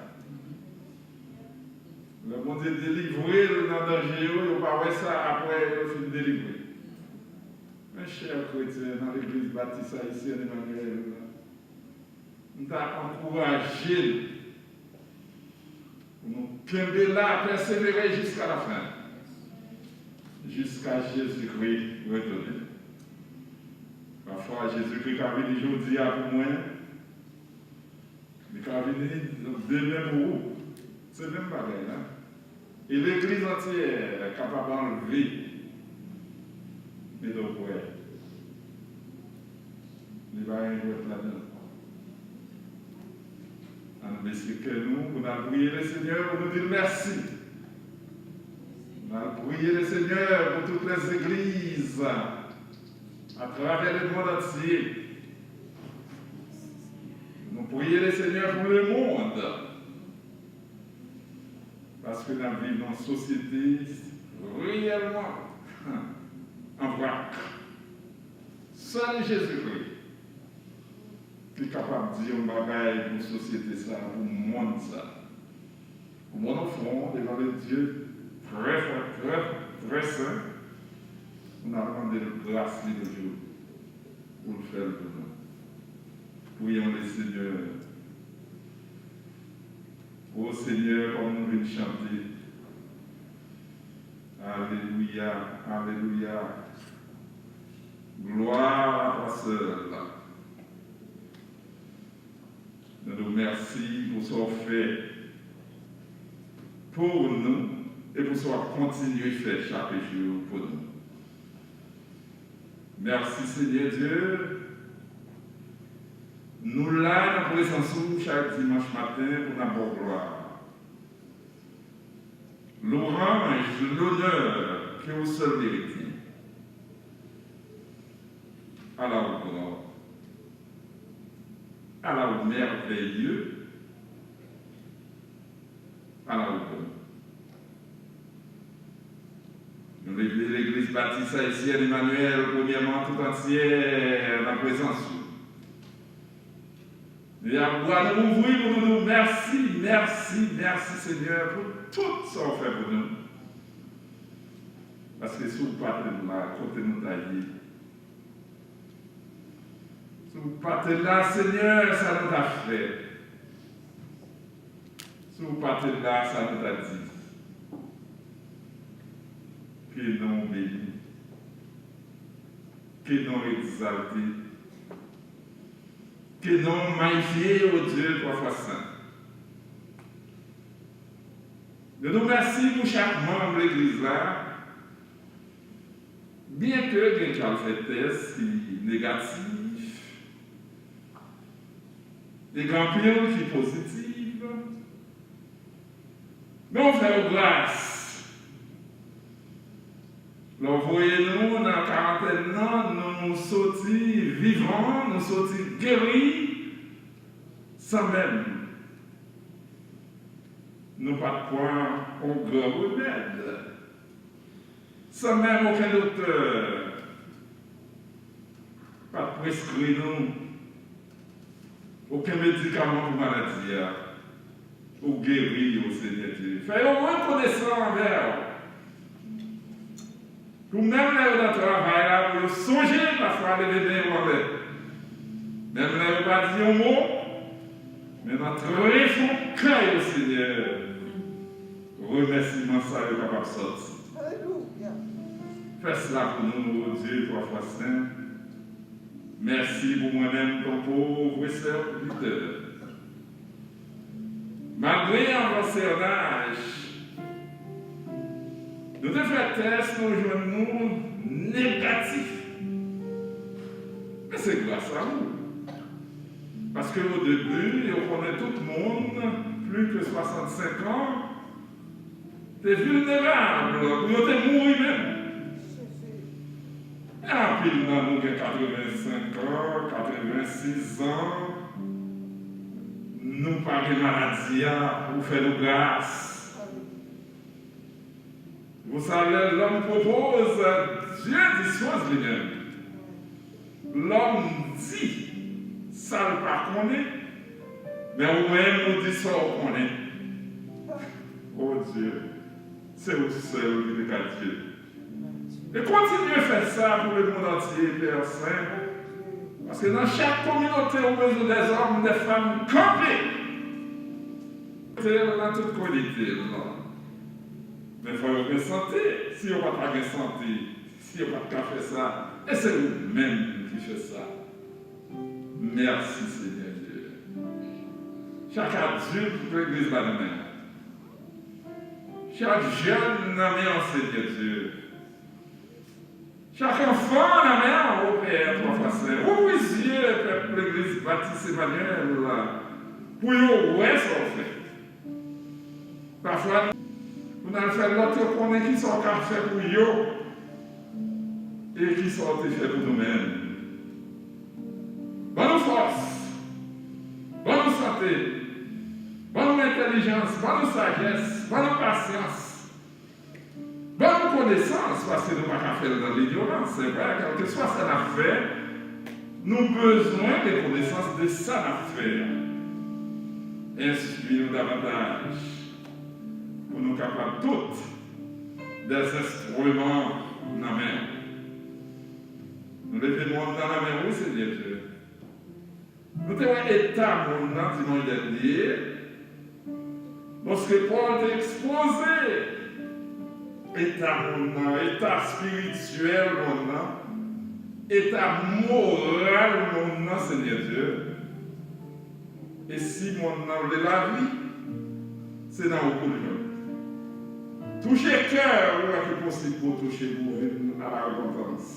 Lè Bondye delivre l nan danje yo, yo pa wè sa apre yo fin delivre. Men chè kretyen nan Legliz Batis Ayisyèn Emmanuel, m ta ankouraje n pou nou kenbe la, pèsevere jiska lafen, jiska Jezikri retounen. Pafwa, Jezikri ka vini jodi a pou mwen, li ka vini demen pou ou. Se menm bagay la. E legliz antyè kapab anlve. Men donk, wè, li pa gen jwèt ladan l. Ann bese kè nou pou n al priye Lesenyè, pou nou di l mèsi. N al priye Lesenyè pou tout lèzegliz atravè lemonn antye. Nou priye Lesenyè pou lemonn. Paske n ap viv nan yon sosyete reyèlman an vrak. Sèl Jezikri ki kapab di yon bagay pou sosyete sa, pou monn sa. Pou monn ofran devan le Dye trè fò, trè, trè sen, pou n ap mande l gras li toujou, pou l fè l pou nou. Priyons le Seigneur. O Senyè, kòm nou vin chante, alelouya, alelouya, glwa a twa sèl. Nou di w mèsi pou sa w fè pou nou e pou sa w ap kontinye fè chak jou pou nou. Mèsi, Senyè Dye. Nou la nan prezans ou chak dimanch maten pou n ap ba w glwa. Lwanj, lonè ke ou sèl merite. Ala ou gran. Ala ou mèvèye. Ala ou bon. Nou leve Legliz Batis Ayisyèn Emmanuel, premyèman, tout antyè nan prezans ou. Nou y ap bwa nou ouvri pou nou di w mèsi, mèsi, mèsi, Senyè, pou tout sa w fè pou nou. Paske si w pa te la, kote nou ta ye? Si w pa te la, Senyè, sa nou ta fè? Si w pa te la, sa nou ta di? Ke non w beni. Ke non w egzalte. Ke non w mayifye, o Dye twa fwa sen. Nou di w mèsi pou chak manm legliz la. Byenke gen k al fè tès ki negatif, e gen anpil ki pozitif, men w fè yo gras. Lè w voye nou nan karantèn nan, nou soti vivan, nou soti geri, san menm nou pa t pran yon gran remèd, san menm okenn doktè pa t preskri nou okenn medikaman pou maladi a. Ou geri yo, Senyè Dye. Fè yo rekonesan anvè w. Pou menm lè yo nan travay la, pou yo sonje pafwa leve men yo anlè. Menm lè yo pa di yon mo, men nan trè fon kè yo, Senyè, remèsiman sa yo kapab sòti. Alelouya. Fè sila pou nou, o Dye twa fwa sen. Mèsi pou mwen menm, ton pov sèvitè. Malgre anvan sènaj, nou te fè tès, nou jwenn nou negatif. Men se gras a ou. Paske o debi, yo konnen tout moun plis ke swasannsenk an, te vilnerab pou yo te mouri menm. E anpil nan nou gen katrevensenk an, katrevensis an, nou pa gen maladi a, ou fè nou gras. Vous savez, l'homme propose, Dieu dispose lui-même. Lòm di sa l pa konnen, men ou menm ou di sa w konnen. O Dye, se ou sèl ki te ka di. E kontinye fè sa pou lemonn antye, Pè Sen, paske nan chak kominote ou bezwen dèzòm, dèfanm kanpe. Te nan tout kwalite, non. Men fò yo gen sante. Si yo pa t gen sante, si yo pa t ka fè sa, e se ou menm ki fè sa. Mèsi, Senyè Dye. Chak adilt legliz la nan men w. Chak jèn nan men w, Senyè Dye. Chak anfan nan men w, o Pè, twa fwa sen. Ouvri zye pèp legliz Batis Emanyèl la pou yo wè sa w fè. Pafwa, pou n al fè lòt yo konnen kisa w ka fè pou yo e kisa w te fè pou nou menm. Ban nou fòs, ban nou sante, ban nou entèlijans, ban nou sajès, ban nou pasyans. Ban nou konesans, paske nou pa ka fè l nan linyorans. Se vre, kèlkeswa sa n ap fè, nou bezwen gen konesans de sa n ap fè a. Enstwi nou davantaj pou nou kapab tout dè enstriman nan men w. Nou leve monn nan nan men w, wi, Senyè Dye. Nou te wè eta monn nan dimanch dènye, lòske Pòl te ekspoze eta monn nan, eta espirityèl monn nan, eta moral monn nan, Senyè Dye. E si monn nan vle lavi, se nan ou pou l jwenn. Touche kè ou wè ki posib pou touche pou vin a la repantans.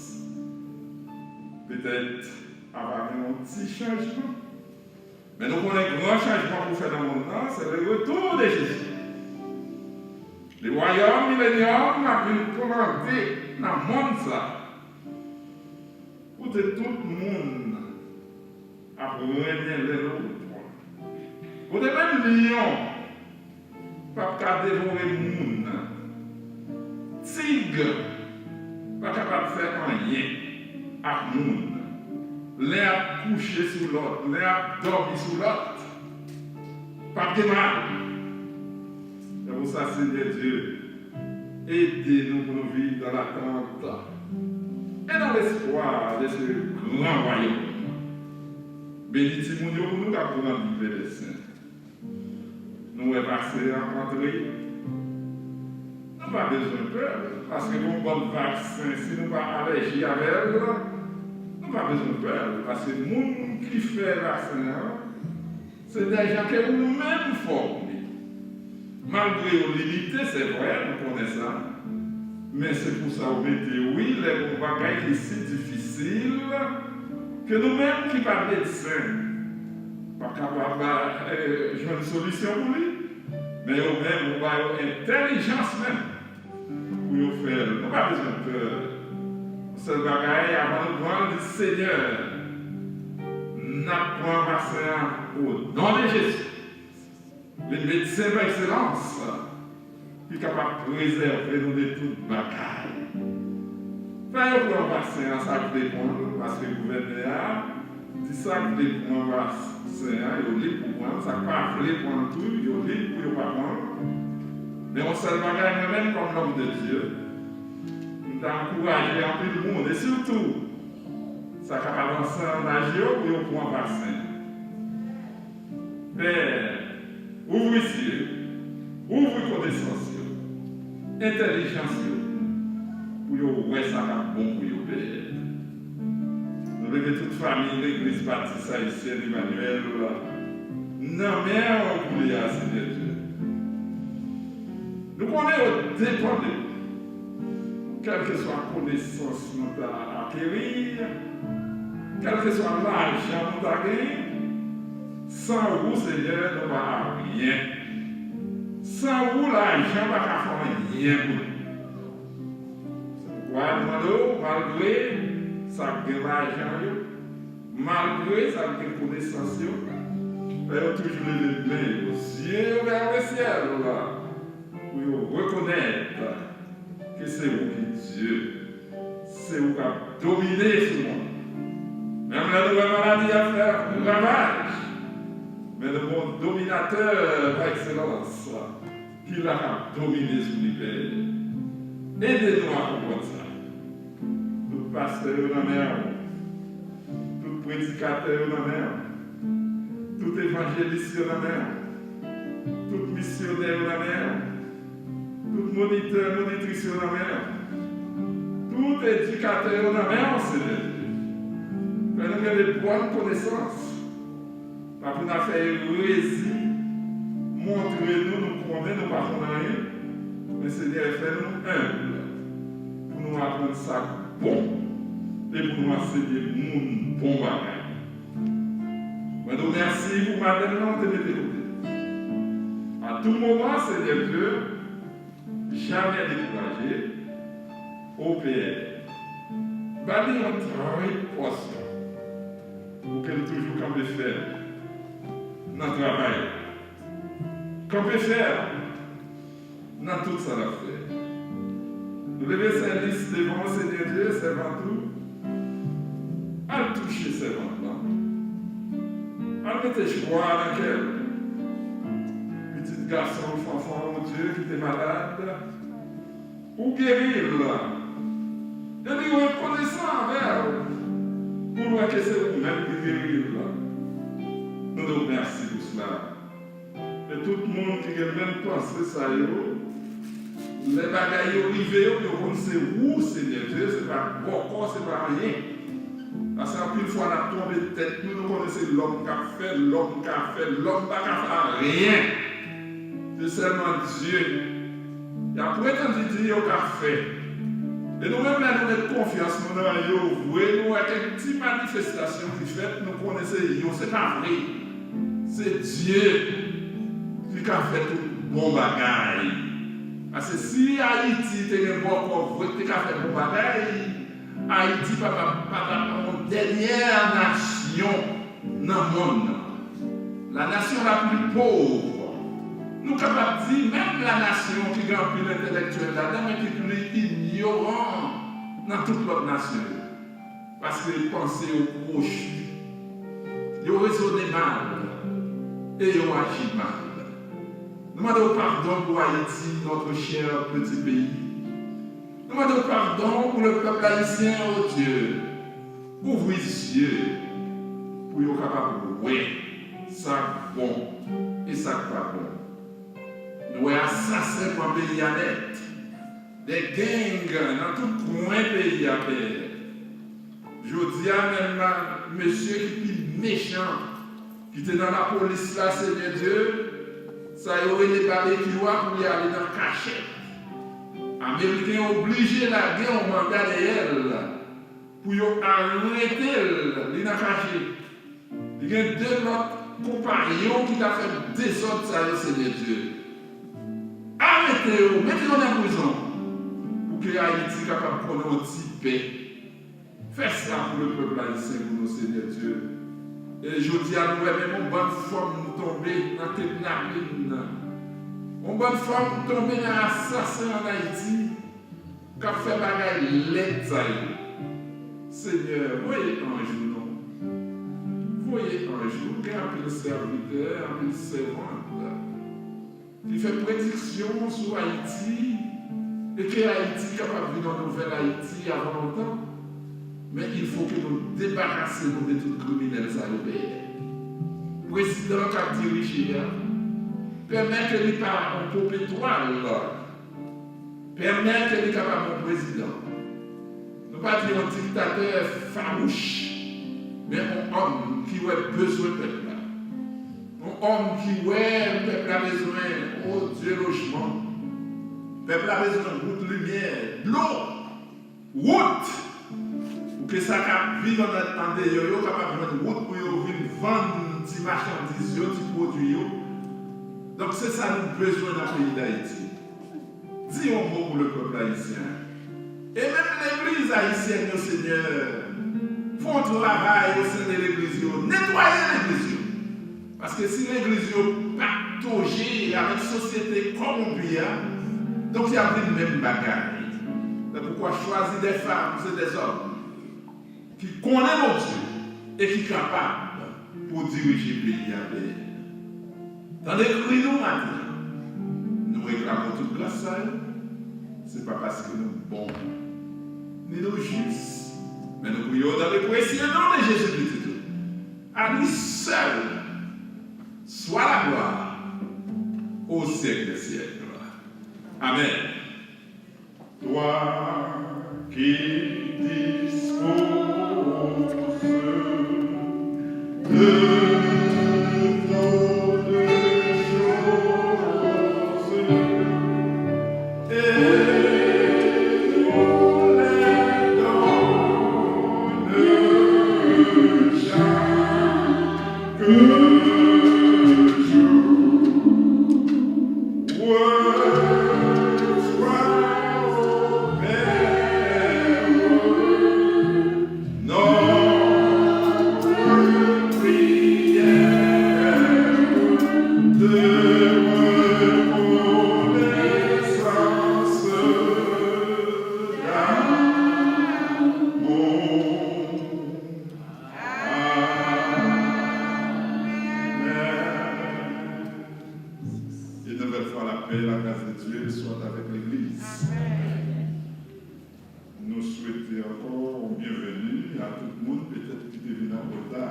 Petèt, ava gen yon ti chanjman. Men nou konnen gran chanjman pou fè nan monn nan, se le retour de Jésus. Le wayòm milenyòm ap vin plante nan monn sa. Kote tout moun ap renmen lè l opwa. Kote menm lyon p ap ka devore moun. Tig pa kapab fè anyen ak moun. Len ap kouche sou lòt, len ap dòmi sou lòt. P ap gen mal. Se pou sa, Senyè Dye, ede nou pou nou viv dans l'attente et dans l'espoir de ce grand royaume. Beni timoun yo pou nou k ap grandi, Pè Sen. Nou wè vaksen an antre. Nou pa bezwen pè, paske gon bann vaksen, si nou pa alèji avè l, nou pa bezwen pè, paske moun ki fè vaksen an, se dèjan ke ou menm fòme. Malgre yo limite, se vre, nou konnen sa. Men se pou sa ou mete, wi, lè gon bagay ki si difisil, ke nou menm ki pa medsen, pa kapab, eh, jwenn solisyon pou li. Men yo menm, ou ba yo entèlijans menm pou yo fè l. Nou pa bezwen pè. Yon sèl bagay, avan nou pran l, di, Senyè, n ap pran vaksen an o non de Jezi. Le medsen pa ekselans ki kapab prezève nou de tout bagay. Fè yo pran vaksen an, sa k vle pran l, paske gouvènè a di sa k vle pran vaksen an, yo lib pou pran l, sa k pa vle pran l tou, yo lib pou yo pa pran l. Men yon sèl bagay, mwen menm kòm lòm de Dye, m ta ankouraje anpil moun, e sitou sa k ap avanse an laj yo, pou yo pran vaksen an. Pè, ouvri zye yo, ouvri konesans yo, entèlijans yo, pou yo wè sa k ap bon pou yo, Pè. Nou leve tout fanmi Legliz Batis Ayisyèn Emanyèl nan men w kounye a, Senyè Dye. Nou konnen yo depann de ou. Kèlkeswa konesans nou ta akeri, kèlkeswa lajan nou ta genyen, san ou, Senyè, nou pa anyen. Lajan pa ka fè anyen pou nou. Se poukwa nou mande w, malgre sa k gen lajan yo, malgre sa k gen konesans yo, fè yo toujou leve men yo, zye yo vè lesyèl, pou yo rekonèt ke se ou ki Dye, se ou k ap domine sou mond. Menm lè nou wè maladi ap fè ravaj, men nou gen yon dominatè pa ekselans ki la k ap domine sou li, Pè. Ede nou a konprann sa. Tout pastè yo nan men w. Tout predikatè yo nan men w. Tout evanjelis yo nan men w. Tout misyonè yo nan men w. Tout monitè, monitris yo nan men w. Tout edikatè yo nan men w, Senyè Dye. Fè nou gen de bòn konesans. Pa pou n ap fè erezi, montre nou nou konnen nou pa konn anyen, men Senyè, fè nou enb pou nou aprann sa k bon e pou nou ansenye moun bon bagay. Mwen di w mèsi pou maten nan ou te mete kote. A tou moman, Senyè Dye, jamè dekouraje, o Pè, ba li yon trip pòsyon pou ke l toujou kanpe fèm nan travay la. Kanpe fèm nan tout sa l ap fè. Nou leve sèvis devan w, Senyè Dye, sèvant ou. Al touche sèvant lan. Al mete jwa nan kè l. Pitit gason l, fanfan w, Dye, ki te malad, ou geri l. E li rekonesan avè w pou l wè ke se ou menm ki geri l. Nou di w mèsi pou sila. E tout moun ki gen menm panse sa yo, lè bagay yo rive yo, yo konn se ou, Senyè Dye, se pa bòkò, se pa anyen. Paske anpil fwa n ap twonpe tèt nou, nou konnen se lòm k ap fè, lòm ka fè, lòm pa ka fè anyen. Se sèlman Dye. Y ap pretann di yo ka fè. E nou menm, lè nou met konfyans nou nan yo vre, nou wè kèk ti manifestasyon ki fèt, nou konnen se yo, se pa vre. Se Dye ki ka fè tout bon bagay. Paske si Ayiti te gen bòkò vre ki te ka fè bon bagay, Ayiti pa t ap, pa t ap yon dènyè nasyon nan monn nan. La nation la plus pauvre. Nou kapab di, menm la nation ki gen anpil entèlektyèl ladan, men ki pli inyoran nan tout lòt nasyon yo. Paske panse yo kwochi, yo rezone mal e yo aji mal. Nou mande w padon pou Ayiti, notre cher petit pays. Nou mande w padon pou le pèp ayisyen, o Dye. Ouvri zye pou yo kapab wè sa k bon e sa k pa bon. Nou wè asasen pran peyi a nèt. De gang nan tout kwen peyi a, Pè. Jodi a menm, mesye ki pi mechan ki te nan lapolis la, Senyè Dye, sa yo rele babekyou a pou li ale nan kachèt. Ameriken yo oblije lage yon manda dèyè l pou yo arete l, li nan kache. Li gen de lòt konpayon ki ta fè dezòd sa yo, Senyè Dye. Arete yo, mete yo nan prizon, pou ke Ayiti kapab konnen yon ti pè. Fè sa pou le pèp ayisyen pou nou, Senyè Dye. E jodi a, nou wè menm yon bann fanm tonbe nan kidnapin. Yon bann fanm tonbe nan asasen ann Ayiti k ap fè bagay lèd sa yo. Senyè, voye anj ou non. Voye anj ou. Gen anpil sèvitè, anpil sèvant ki fè prediksyon sou Ayiti e ke Ayiti kapab vin yon nouvèl Ayiti avan lontan. Men il faut que nou debarase nou de tout kriminèl sa yo, Pè. Prezidan k ap dirije a, pèmèt ke li pa yon popetwal. Pèmèt ke li kapab yon prezidan. Nou pa di yon diktatè fawouch, men yon òm ki wè bezwen pèp la. Yon òm ki wè pèp la bezwen, o Dye, lojman. Pèp la bezwen wout, limyè, dlo, wout. Pou ke sa k ap viv an, andeyò yo kapab jwenn wout pou yo vin vann ti machandiz yo, ti pwodui yo. Donk, se sa nou bezwen nan peyi Dayiti. Di yon mo pou le pèp ayisyen. E menm legliz ayisyèn yo, Senyè, fè yon travay o sen de legliz yo, netwaye legliz yo. Paske si legliz yo pa touje avèk sosyete kòwonpi a, donk y ap vin menm bagay. C'est pourquoi choisis des femmes et des hommes ki konnen Bondye e ki kapab pou dirije peyi a byen. Tande kri nou maten an. Nou reklame w tout gras sa yo. Se pa paske nou bon, ni nou jis, men nou priye w dans le précieux nom de Jésus-Christ. À lui seul soit la gloire au siècle des siècles. Amen. Toi qui disposes de toutes choses et nous les donnes chaque jour. Amen. Une nouvelle fois, la paix, la grâce de Dieu soit avec l'Église. Nou swete ankò yon byenveni a tout moun petèt ki te vin an reta.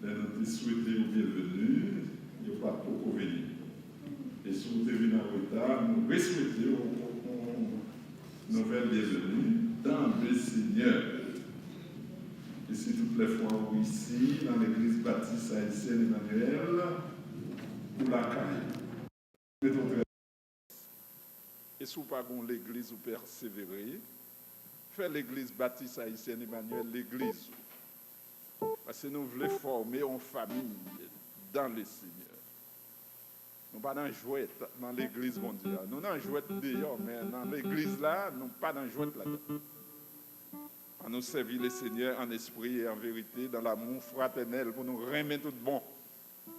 Lè nou te swete yo byenveni, yo pa t poko vini. E si w te vin an reta, nou reswete w yon nouvèl byenveni dans le Seigneur. E si tout lè fwa ou isi nan Legliz Batis Ayisyèn Emanyèl, ou lakay ou. Mete w trè. E si w pa gen yon legliz, ou pèsevere, fè Legliz Batis Ayisyèn Emanyèl legliz ou. Paske nou vle fòme yon fanmi dans le Seigneur. Nou pa nan jwèt nan legliz Bondye a. Nou nan jwèt deyò, men nan legliz la, nou pa nan jwèt ladan. Ann nou sèvi le Seigneur en esprit et en vérité, dans l'amour fraternel, pou nou renmen tout bon.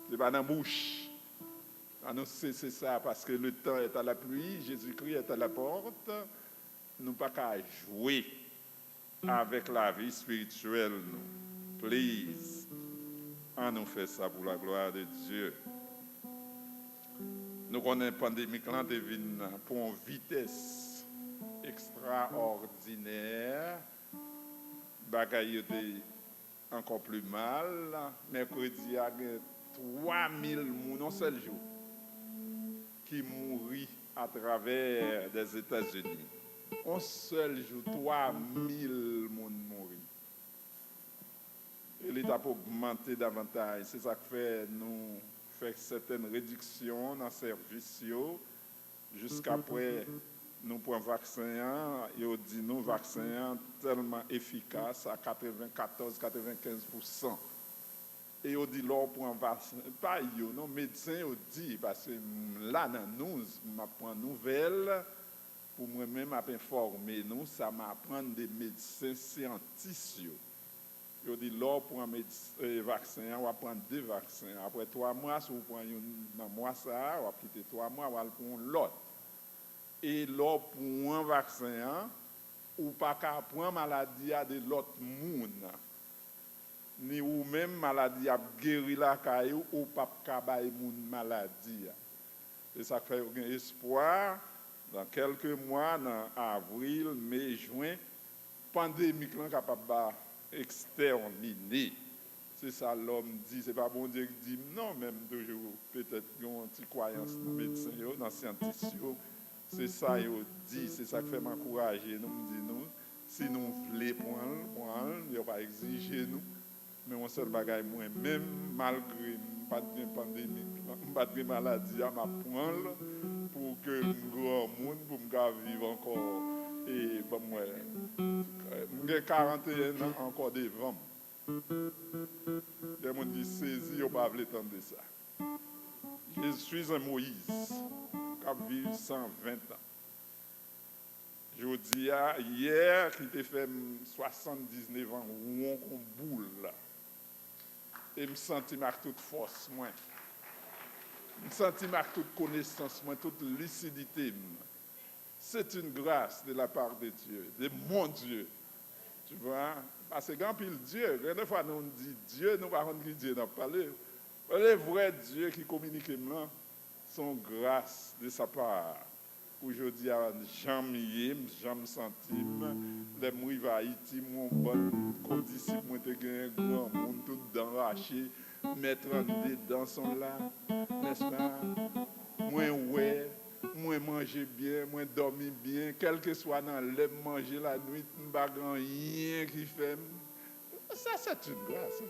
Se pa nan bouch. Ann nou sese sa, paske le temps est à la pluie, Jésus-Christ est à la porte. Nou pa ka jwe avèk lavi espirityèl nou. Please, ann nou fè sa pou la gloire de Dieu. Nou konnen pandemik lan te vin pran yon vitès ekstraòdinè. Bagay yo te ankò pli mal. Mèkredi a, gen twa mil moun yon sèl jou ki mouri atravè Dèzetazini. Yon sèl jou, twa mil moun mouri. E li t ap ogmante davantaj. Se sa k fè nou fè sètèn rediksyon nan sèvis yo. Jiskapre nou pran vaksen an, yo di nou vaksen an tèlman efikas a katrevenkatòz, katrevenkenz pousan. E yo di lè w pran vaksen, pa yo non, medsen yo di, paske m la nan news, m ap pran nouvèl, pou mwen menm ap enfòme nou sa m aprann de medsen syantis yo. Yo di lè w pran medis-, eh, vaksen an, w ap pran de vaksen. Apre twa mwa, si w pran youn nan mwa sa a, w ap kite twa mwa, w al pran yon lòt. E lè w pran vaksen an, ou pa ka pran maladi a de lòt moun. Ni ou menm, maladi a ap geri lakay ou, ou p ap ka bay moun maladi a. Se sa k fè yo gen espwa, nan kèlke mwa, nan avril, me, jen, pandemik lan kapab ba ekstèmine. Se sa lòm di, se pa Bondye ki di m non, men m toujou petèt gen yon ti kwayans nan medsen yo, nan syantis yo. Se sa yo di, se sa k fè m ankouraje nou, m di nou, si nou vle pran l, pran l, yo pa egzije nou. Men yon sèl bagay, mwen menm, malgre m pa t gen pandemik lan, m pa t gen maladi a, m ap pran l pou ke m granmoun, pou m ka viv ankò. E ban m wè, m gen karanteyen an ankò devan m. Gen moun ki sezi, yo pa vle tande sa. Je suis un Moïse k ap viv san ven tan. Jodi a, yè ki te fè m swasanndiznèf an won kon boul. E m santi m ak tout fòs mwen. M santi m ak tout konesans mwen, tout lisidite m. C'est une grâce de la part de Dieu, de mon Dieu. Tu vois? Paske gen anpil Dye. Gen de fwa nou di Dye, nou pa konn ki Dye n ap pale. Le vrai Dieu ki kominike m lan, se yon gras de sa pa. Pou jodi a, jan m ye, jan m santi m, lè m rive Ayiti, m wè yon bann kondisip mwen te genyen, granmoun, tout dan rache, mè trannde dan son la, nèspa? Mwen wè, mwen manje byen, mwen dòmi byen, kèlkeswa nan lè m manje lannuit, m pa gen anyen ki fè m. Ça, c'est une grâce.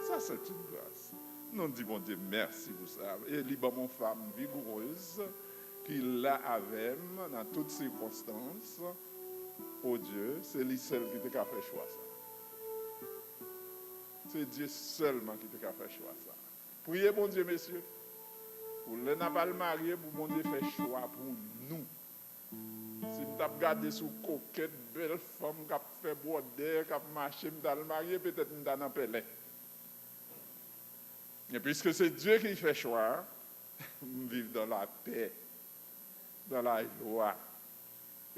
Ça, c'est une grâce. Nou di Bondye mèsi pou sa. E li ban m yon fanm vigourez ki la avè m nan tout sikonstans. O Dye, se li sèl ki te ka fè chwa sa. Se Dye sèlman ki te ka fè chwa sa. Priye Bondye, mesye, pou lè n ap al marye, pou Bondye fè chwa pou nou. Si m t ap gade sou kokèt, bèl fanm k ap fè bwòdè, k ap mache, m t al marye, petèt m ta nan pèlen. Men piske se Dye ki fè chwa a, m viv dans la paix, dans la joie.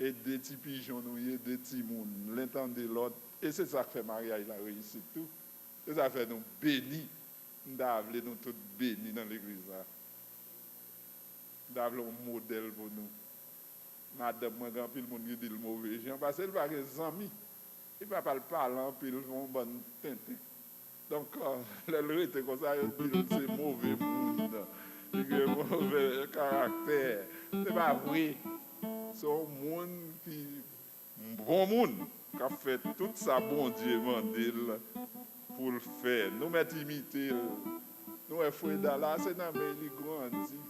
E de ti pijon nou ye, de timoun, l'un tande l'autre. E se sa k fè maryaj la reyisi tou. Se sa k fè nou beni. M ta vle nou tout beni nan legliz la. M ta vle yon modèl pou nou. Madanm mwen, gen anpil moun ki di l move jan, paske l pa gen zanmi. Li pa pral pale anpil, fè yon bann tenten. Donk, lè l rete konsa, yo di l se move moun, li gen move karaktè. Se pa vre. Se yon moun ki bon moun, k ap fè tout sa Bondye mande l pou l fè. Nou mèt imite l. Nou wè Freda la, se nan men li grandi.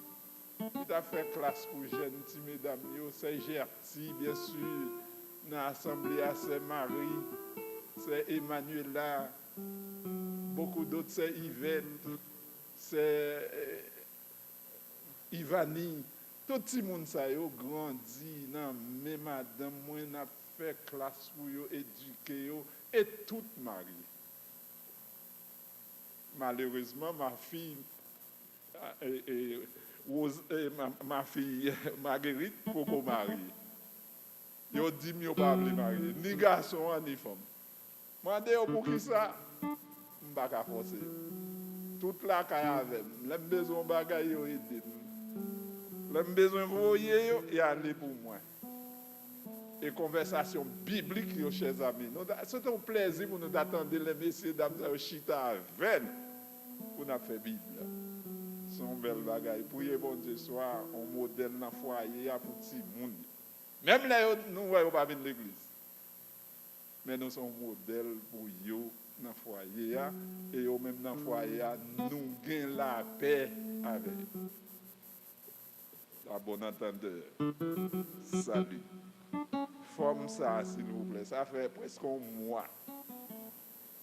Li t ap fè klas pou jèn ti medam yo, sè Gerty, byen si, nan asanble a, sè Marie, sè Emmanuela, beaucoup d'autres, sè Yvette, sè, eh, Ivani. Tout timoun sa yo grandi nan men madanm mwen, n ap fè klas pou yo, edike yo, e tout marye. Malerezman, ma fille, e, e, Rose, e, ma, ma fille Marguerite poko marye. Yo di m yo pa vle marye, ni gason an, ni fanm. Mande yo poukisa, m pa ka fòse yo. Tout lakay avè m. Lè m bezwen yon bagay, yo ede m. Lè m bezwen voye yo, y ale pou mwen. E konvèsasyon biblik yo, chèzami. Nou ta, se te yon plèzi pou nou ta tande lè mesye dam sa yo chita avè n pou n ap fè Bib la. Se yon bèl bagay. Priye Bondye swa yon modèl nan fwaye a pou timoun yo. Menm lè yo, nou wè yo pa vin legliz. Men nou se yon modèl pou yo nan fwaye a, e yo menm nan fwaye a, nou gen lapè avè yo. La bonne entente. Salut. Fòm sa, silvouplè, sa fè prèske yon mwa.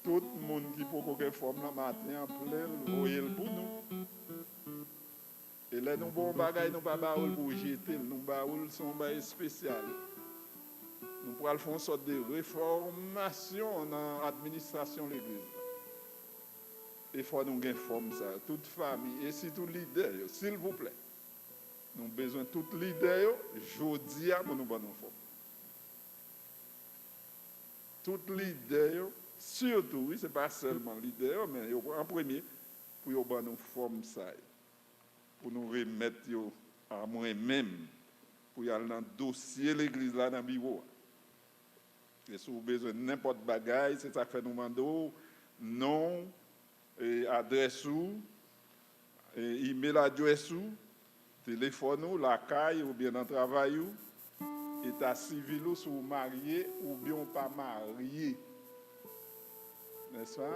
Tout moun ki poko gen fòm nan maten an, plen l, voye l pou nou. E lè nou ba w yon bagay, nou pa ba w l pou w jete l, nou ba w l, se yon bagay espesyal. Nou pral fè yon sòt de refòmasyon nan administrasyon legliz la. E fò nou gen fòm sa, tout fanmi, e sitou lidè yo, silvouplè. Nou bezwen tout lidè yo, jodi a, pou nou ban nou fòm. Tout lidè yo, sitou, wi, se pa sèlman lidè yo, men yo an premye, pou yo ban nou fòm sa yo. Pou nou remèt yo a mwen menm, pou y al nan dosye legliz la nan biwo a. E si w bezwen nenpòt bagay, se sa k fè nou mande w non w, e, adrès ou, e, email address ou, telefòn ou, lakay oubyen nan travay ou, eta sivil ou, si w marye oubyen w pa marye. Nèspa?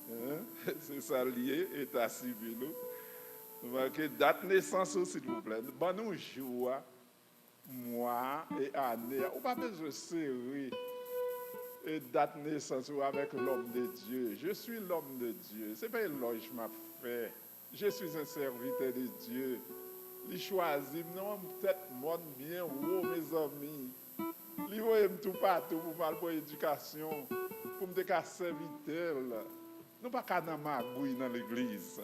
Hein? Se sa l ye, eta sivil ou. Make dat nesans ou, silvouplè. Ban nou jou a, mwa a e ane a. Ou pa bezwen sere, e, dat nesans ou avèk l'homme de Dieu. Je suis l'homme de Dieu. Se pa elòj m ap fè. Je suis un serviteur de Dieu. Li chwazi m nan yon tèt mòn byen wo, mezanmi. Li voye m toupatou pou m al pran edikasyon, pou m te ka sèvitè l. Nou pa ka nan magouy nan legliz.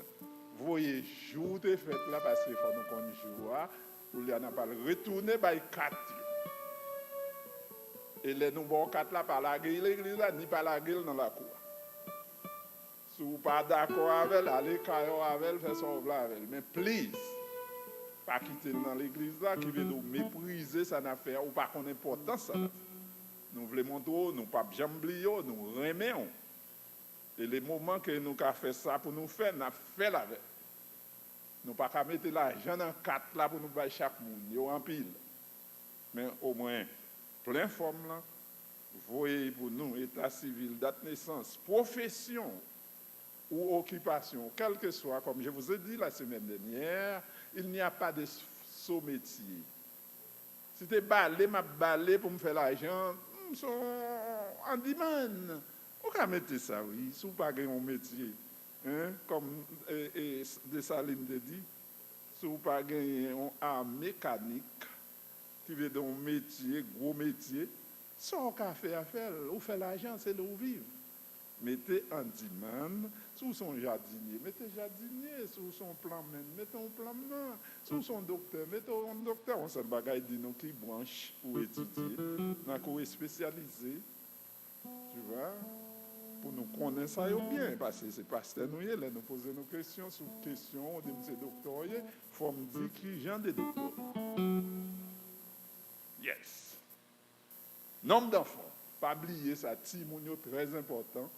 Voye jou w te fèt la, paske fò nou konn jou a. Koulye a n ap al retounen bay kat yo. E lè nou ba w kat la, pa lage l legliz la, ni pa lage l nan lakou a. Si w pa dakò avè l, ale kay ou avè l, fè sa w vle avè l. Men please, pa kite l nan legliz la, ki vle di w meprize sa n ap fè a, ou pa konn enpòtans sa n ap fè. Nou vle montre w, nou p ap janm bliye w, nou renmen w. E le moman ke nou ka fè sa pou nou fè, n ap fè l avè l. Nou pa ka mete lajan nan kat la pou nou bay chak moun. Yo anpil. Men omwen, plen fòm lan, voye pou nou, eta sivil, dat nesans, pwofesyon ou okipasyon, kèlkeswa, comme je vous ai dit la semaine dernière, il n'y a pas de sot métier. Si te bale, m ap bale pou m fè lajan, m se yon andimann. Ou ka mete sa, wi, si w pa gen yon metye, hein, kòm, e, e, Desalin te di, si w pa genyen yon a mekanik, ki vle di yon metye, gwo metye, sa w ka fè a, fè l. Ou fè lajan, se lè w viv. Mete andimann, si w se yon jadinye, mete jadinye, si w se yon planmen, mete yon planman, si w se yon doktè, mete yon doktè, yon sèl bagay, di nou ki branch ou etidye, nan kou espesyalize, tu vois, pou nou konnen sa yo byen, paske se pastè nou ye, lè nou poze nou kesyon, sou kesyon, ou di m se doktè w ye, fò m di ki jan de doktè w ye. Yes. Nonb danfan, pa bliye sa, timoun yo trè enpòtan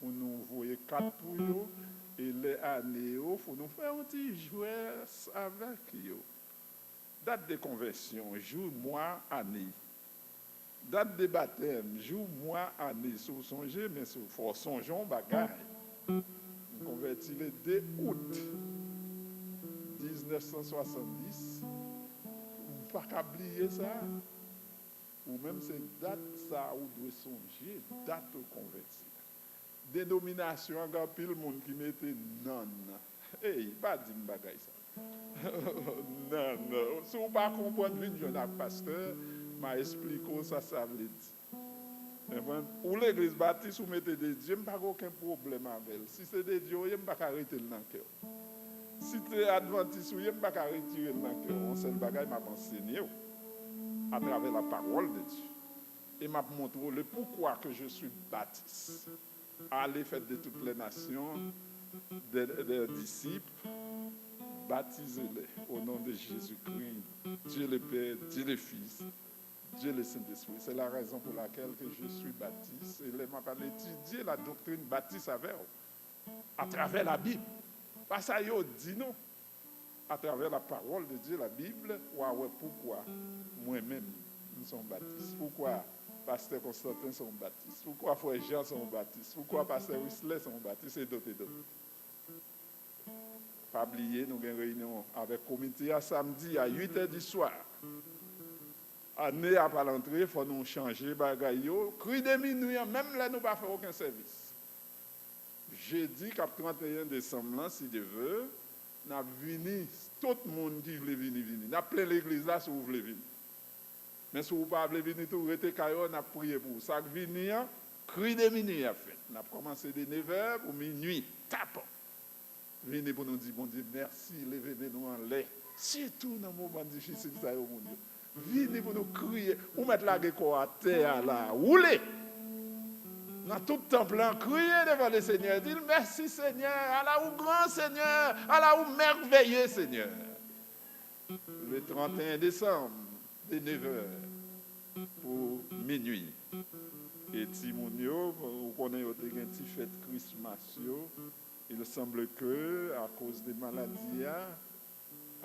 pou nou voye kat pou yo, e lè ane yo, fò nou fè yon ti jwès avèk yo. Dat de konvèsyon, jou, mwa, ane. Dat de batèm, jou, mwa, ane, si w sonje, men si w fò w sonje yon bagay. M konvèti le de out diznèf san swasanndis. M pa ka bliye sa. Ou menm, se dat sa ou dwe sonje, dat ou konvèti la. Denominasyon an, gen anpil moun ki mete nan. Ey, pa di m bagay sa. Nan, si w pa konprann, vin jwenn ak pastè, m a esplike w sa sa vle di. Konprann? Ou legliz batis, ou mete de Dye, m pa gen okenn pwoblèm avè l. Si se de Dye w ye, m pa ka rete l nan kè w. Si te advantis ou ye, m pa ka retire l nan kè w. Yon sèl bagay, m ap ansenye w atravè la parole de Dieu. E m ap montre w le pourquoi que je suis baptiste. Allez, faites de toutes les nations des, des disciples, baptisez-les au nom de Jésus-Christ, Dieu le Père, Dieu le Fils, Dieu le Saint-Esprit. C'est la raison pour laquelle que je suis baptiste. E lè m ap al etidye la doctrine batis avè w, atravè Labib. Pa sa yo di nou. Atravè la parole de Dieu, la Bible, w a wè poukwa mwen menm, m se yon batis. Poukwa pastè Constantin se yon batis. Poukwa frè Jean se yon batis. Poukwa pastè Wisley se yon batis, e dòt, e dòt. Pa bliye, nou gen reyinyon avèk komite a samdi a uit è di swa. Ane a pral antre, fò nou chanje bagay yo. Kri de minui an, menm lè nou pa fè okenn sèvis. Jedi k ap tranteyen desanm lan, si Dye vle, n ap vini. Tout moun ki vle vini, vini. N ap plen legliz la si w vle vini. Men si w pa vle vini tou, rete kay ou, n ap priye pou ou. Sa k vini an, kri de minui ap fèt. N ap kòmanse de nevè pou minui. Tapon. Vini pou nou di Bondye mèsi, leve men nou anlè. Sitou nan moman difisil sa yo, Bondye. Vini pou nou kriye. Ou mèt lage kò w atè a la, woule. Nan tout tanp lan, kriye devan Lesenyè. Di l, mèsi, Senyè. Ala ou gran, Senyè. Ala ou mèveye, Senyè. Le tranteyen desanm, de nevè pou minui. E timoun yo, ou konnen yo te gen ti fèt Christmas yo. Il semble que, akoz de maladi a,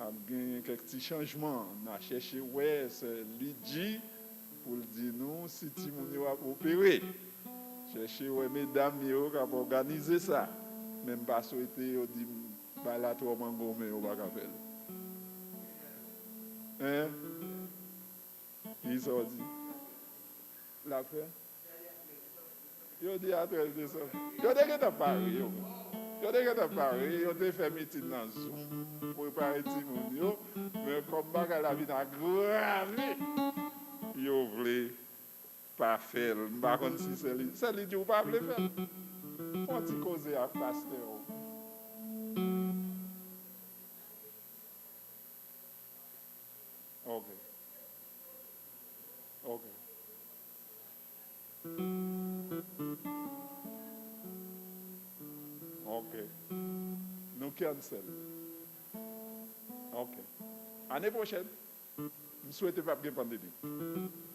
ap gen kèk ti chanjman. N a chèche wè sè Lidji pou l di nou si timoun yo ap opere. Chèche wè medam yo k ap òganize sa. Men m pa swete yo di m bagay la twò mangonmen, yo pa ka fè l. Hein? Kisa w di? L ap fè? Yo di a trèz desanm. Yo te gentan pare yo. Yo te gentan pare, yo te fè mitin nan Zoom, prepare timoun yo, men kòm bagay la vin agrave, yo vle pa fè l. M pa konn si se li, se li di ou pa vle fè l. Fè yon ti koze ak pastè w. Ok. Ok. Ok. Nou cancel. Ok. Ane pwochèn, m swete p ap gen pandemi.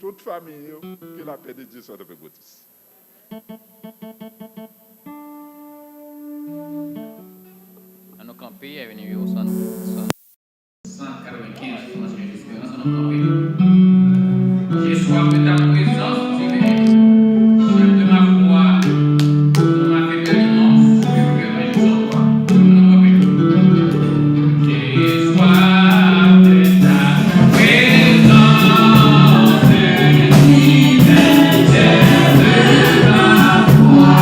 Tout fanmi yo, que la paix de Dieu soit avec vous tous. An nou kanpe, avè nimewo san, san. San katrevenkenz, Fondasyon Esperans, an nou kanpe. J'ai soif de ta présence, Dieu béni. Chef de ma foi, dans ma faiblesse, non, je peux rien sans toi. An nou kanpe. J'ai soif de ta présence, divine, chef de ma foi.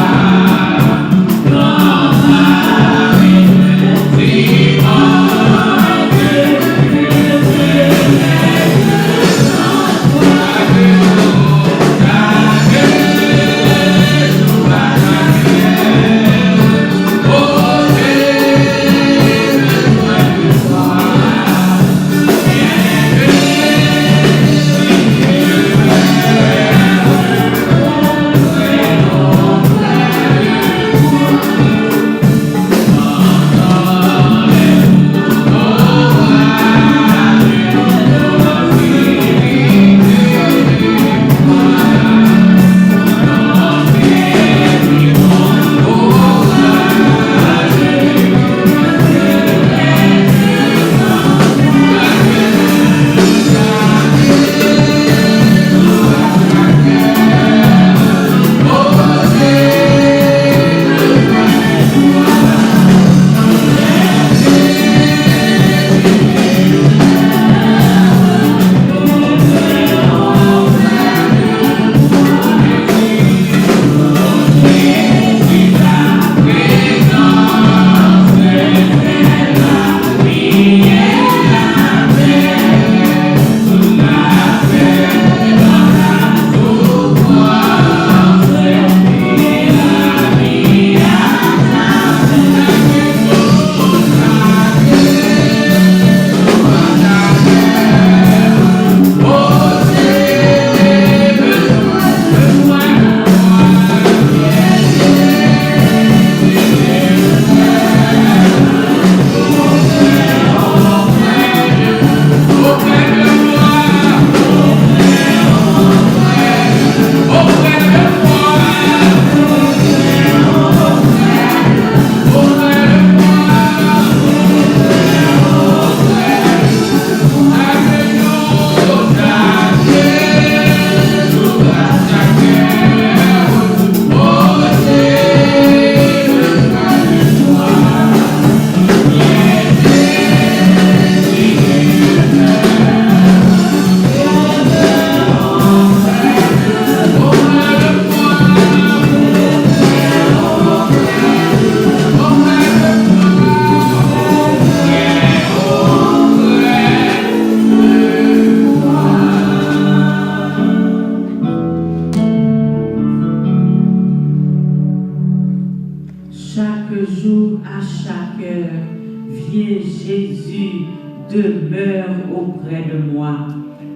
Chaque jour, à chaque heure, viens Jésus, demeure auprès de moi.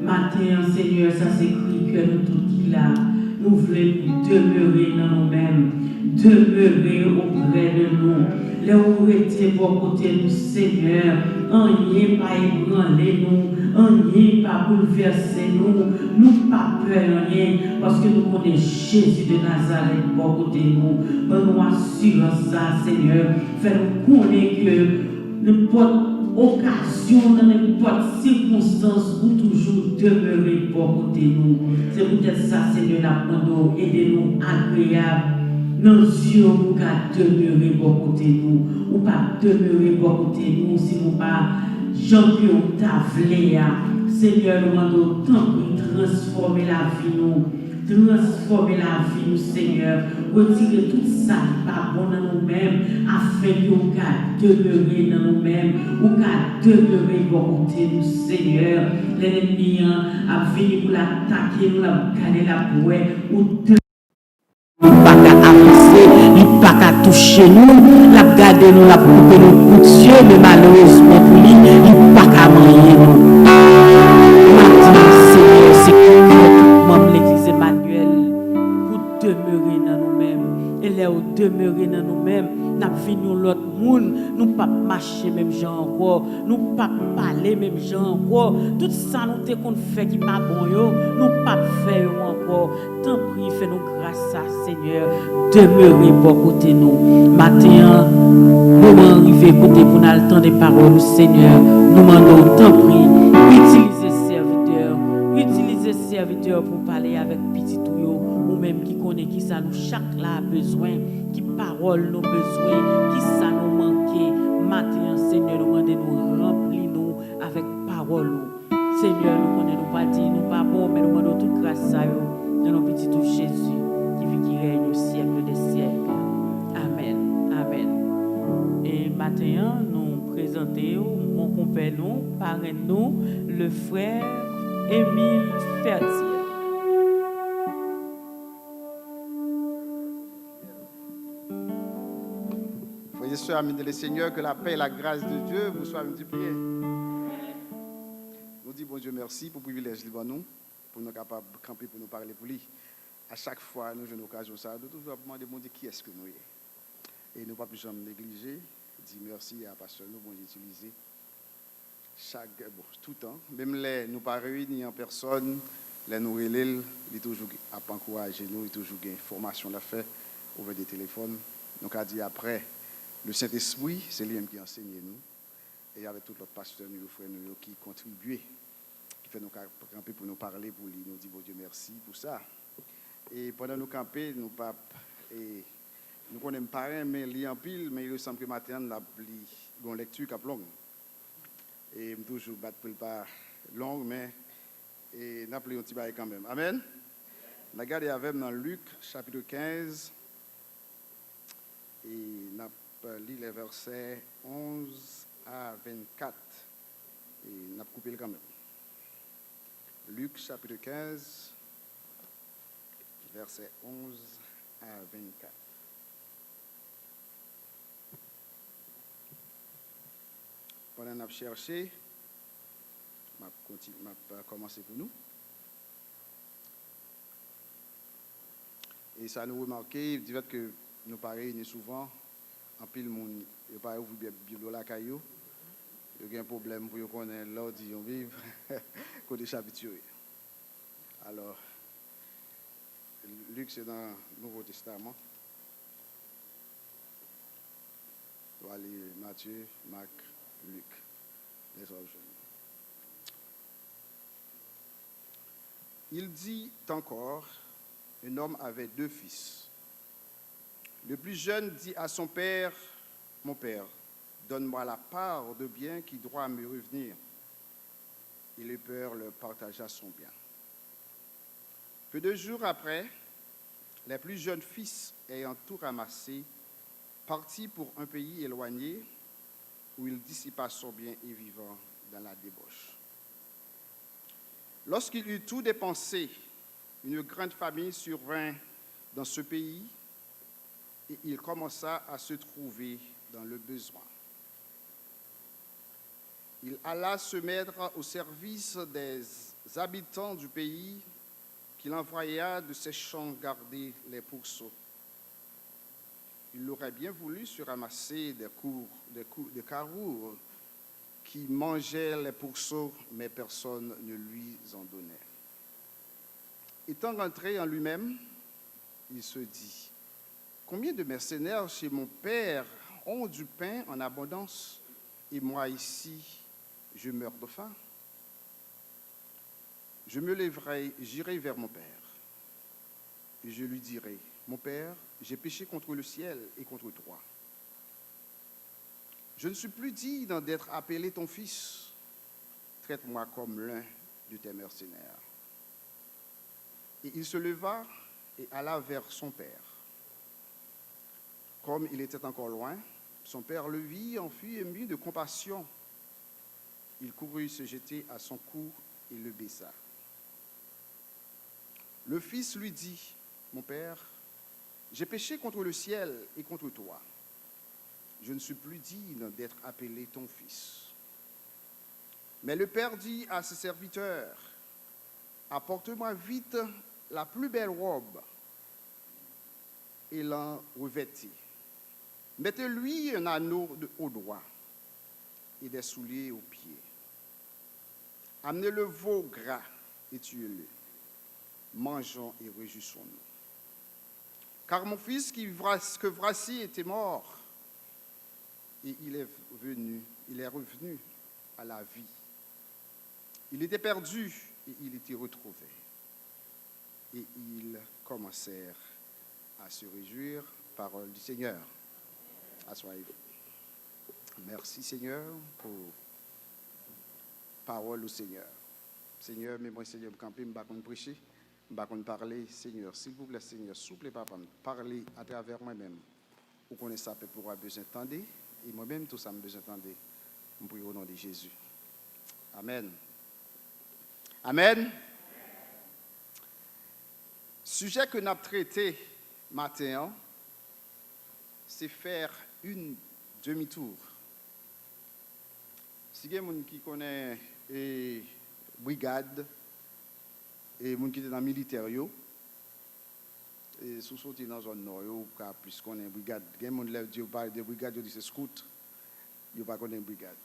Maten an, Senyè, sa se kri kè nou tout ki la. Nou vle pou demere nan nou menm, demere oprè de nou. Lè ou rete bò kote nou, Senyè, anyen pa ebranle nou, anyen pa boulvèse nou. Nou pa pè anyen, paske nou konnen Jezi de Nazarèt bò kote nou. Ban nou asirans sa, Senyè. Fè nou konnen ke nenpòt okazyon, nan nenpòt sikonstans, ou toujou demere bò kote nou. Se poutèt sa, Senyè, n ap mande w, ede nou agreyab nan zye w pou w ka demere bò kote nou. Ou p ap demere bò kote nou si nou pa jan ke w ta vle a. Senyè, nou mande w, tanpri, transfòme lavi nou. Transfòme lavi nou, Senyè. Retire tout sa ki pa bon nan nou. nou menm, afenke ou ka demere nan nou menm, ou ka demere bò kote nou, Senyè. Lè lènmi an ap vini pou l atake nou, l ap gade, l ap wè, ou de- li pa ka avanse, li pa ka touche nou, l ap gade nou, l ap koupe nou kout zye, men malerezman pou li, li pa ka manyen nou. Maten an, Senyè, se kè tout manm Legliz Emmanuel pou demere nan nou menm. E lè w demere nan nou menm, n ap vin yon lòt moun, nou p ap mache menm jan ankò, nou p ap pale menm jan ankò. Tout sa nou te konn fè ki pa bon yo, nou p ap fè yo ankò. Tanpri, fè nou gras sa, Senyè. Demere bò kote nou. Maten an, moman an rive kote pou n al tande pawòl ou, Senyè. Nou mande w, tanpri, itilize sèvitè. Itilize sèvitè pou pale avèk pitit ou yo, ou menm ki konnen ki sa nou chak la bezwen, ki pawòl nou bezwen, ki sa nou manke. Maten an, Senyè, nou mande nou ranpli nou avèk pawòl ou. Senyè, nou konnen nou pa di, nou pa bon, men nou mande w tout gras sa yo nan non pitit ou Jezi, ki viv, ki rèy au siècle des siècles. Amèn. Amèn. E maten an, nou prezante w bon konpè nou, parenn nou, le frè Émile Fertier. Frères et sœurs, amis dans le Seigneur, que la paix et la grâce de Dieu vous soient multipliées. Nou di Bondye mèsi pou privilèj li ban nou, pou nou kapab kanpe, pou nou pale pou li. A chak fwa nou jwenn okazyon sa, nou toujou ap mande Bondye kiyès ke nou ye. E nou p ap janm neglije di mèsi a pastè nou, Bondye itilize chak, bon, toutan. Menm lè nou pa reyini an pèsòn, lè nou rele l, li toujou ap ankouraje nou, li toujou gen fòmasyon l ap fè, ouvè de telefòn. Nou ka di aprè le Sentespri, se li menm ki ansenye nou. E avèk tout lòt pastè nou yo, frè nou yo ki kontribye, ki fè nou ka kanpe pou nou pale pou li. Nou di Bondye mèsi pou sa. E pandan nou kanpe, nou p ap, e, nou konnen m pa renmen li anpil, men il me semble ke maten an n ap li yon lèkti k ap long. E m toujou bat pou l pa long, men, e, n ap li yon ti bagay kanmenm. Amèn? N a gade avè m nan Lik, chapit kenz, e n ap li lè vèsè onz a vennkat. E n ap koupe l kanmenm. Lik, chapit kenz, vèsè onz a vennkat. Pandan n ap chèche, m ap konti-, m ap, euh, kòmanse pou nou. E sa nou remake, divèt ke nou pa reyini souvan, anpil moun, yo pa ouvri Bib, Bib yo lakay yo. Yo gen pwoblèm pou yo konnen lè w di yon Bib, kote chapit yo ye. Alò, Lik se nan Nouvo Testaman. W a li Matye, Mak, Lik. Lè sa w jwenn. Il dit encore, un homme avait deux fils. Le plus jeune dit à son père, mon père, donne-moi la part de bien qui doit me revenir. Et le père leur partagea son bien. Peu de jours après, le plus jeune fils, ayant tout ramassé, partit pour un pays éloigné où il dissipa son bien et vivant dans la débauche. Lorsqu'il eut tout dépensé, une grande famine survint dans ce pays et il commença à se trouver dans le besoin. Il alla se mettre au service des habitants du pays qu'il envoya de ses champs garder les pourceaux. Il aurait bien voulu se ramasser des cours, des cou-, des carours qui mangeaient les pourceaux, mais personne ne lui en donnait. Étant rentré en lui-même, il se dit, combien de mercenaires chez mon père ont du pain en abondance, et moi ici, je meurs de faim. Je me lèverai, j'irai vers mon père, et je lui dirai, mon père, j'ai péché contre le ciel et contre toi. Je ne suis plus digne d'être appelé ton fils. Traite-moi comme l'un de tes mercenaires. Et il se leva et alla vers son père. Comme il était encore loin, son père le vit, en fut ému de compassion. Il courut se jeter à son cou et le baisa. Le fils lui dit : « Mon père, j'ai péché contre le ciel et contre toi. Je ne suis plus digne d'être appelé ton fils. » Mais le père dit à ses serviteurs : « Apportez-moi vite la plus belle robe et l'en revêtez. Mettez-lui un anneau de- au doigt et des souliers aux pieds. Amenez le veau gras et tuez-le. Mangeons et réjouissons-nous. Car mon fils qui vra- que voici était mort et il est venu, il est revenu à la vie. Il était perdu et il était retrouvé. » Et ils commencèrent à se réjouir. Parole du Seigneur. Asseyez-vous. Merci Seigneur pour parole au Seigneur. Seigneur, men mwen Seigneur, m kanpe, m pa konn preche, m pa konn pale. Seigneur, silvouplè Seigneur, souple papa m, pale atravè mwen menm. Ou konnen sa pèp ou a bezwen tande, e mwen menm tou sa m bezwen tande. M priye au nom de Jésus. Amen. Amen. Sijè ke n ap trete maten an, se faire une demi-tour. Si gen moun ki konnen e, brigad, e moun ki te nan militè yo, e si w soti nan zòn nò yo, ou ka plis konnen brigad. Gen moun lè yo di yo pale de brigad, yo di se scout. Yo pa konnen brigad.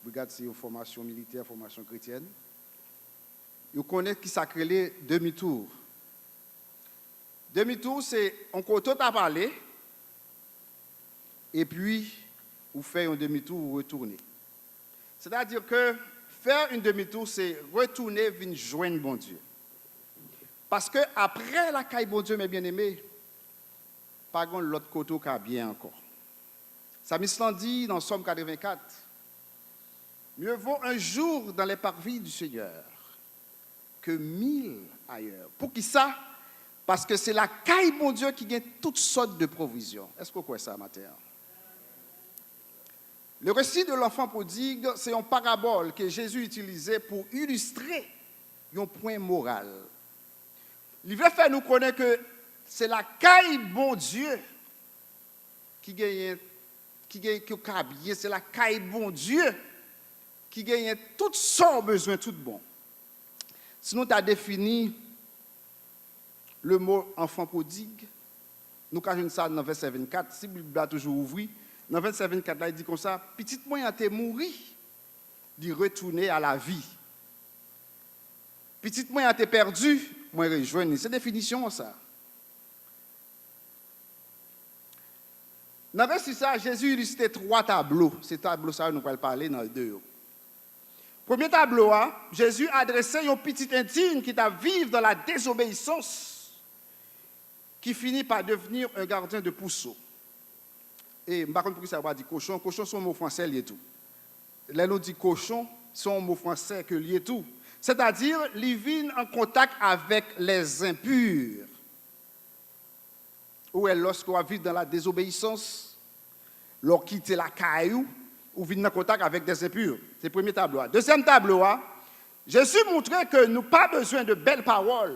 Brigad se yon fòmasyon militè, fòmasyon kretyèn. Yo konnen ki sa k rele demi-tour. Demi-tour se yon kote w t ap ale, epi ou fè yon demi-tour, ou retounen. Sètadi ke fè yon demi-tour se retounen vin jwenn Bondye. Paske apre lakay Bondye, mes bien-aimés, pa gen lòt kote w ka byen ankò. Salmis lan di nan Sòm katrevenkat, « Mieux vaut un jour dans les parvis du Seigneur que mille ailleurs. » Poukisa? Paske se lakay Bondye ki gen tout sòt de pwovizyon. Èske w kwè sa maten an? Le récit de l'enfant prodigue, se yon parabòl ke Jezi itilize pou ilistre yon pwen moral. Li vle fè nou konnen ke se lakay Bondye ki genyen, ki gen, ki ka byen, se lakay Bondye ki genyen tout sa w bezwen tout bon. Si nou ta defini le mot enfant prodigue, nou ka jwenn sa nan vèsè vennkat. Si Bib la toujou ouvri, nan vèsè vennkat la, li di konsa, pitit mwen an te mouri, li retounen a lavi. Pitit mwen an te pèdi, mwen rejwenn li. Se definisyon an sa. Nan resi sa, Jezi ilistre twa tablo. Se tablo sa yo nou pral pale nan de yo. Premye tablo a, Jezi adrese yon pitit endiy ki t ap viv dans la désobéissance, qui finit par devenir un gardien de pourceau. E m pa konn poukisa yo pa di kochon. Kochon se yon mo fransè li ye tou. Lè nou di kochon, se yon mo fransè ke li ye tou. Sètadi, li vin an kontak avèk les impurs. Ou wè, lòske w ap viv dans la désobéissance, lè w kite lakay ou, ou vin nan kontak avèk des impurs. Se premye tablo a. Dezyèm tablo a, Jezi montre ke nou pa bezwen de bèl pawòl.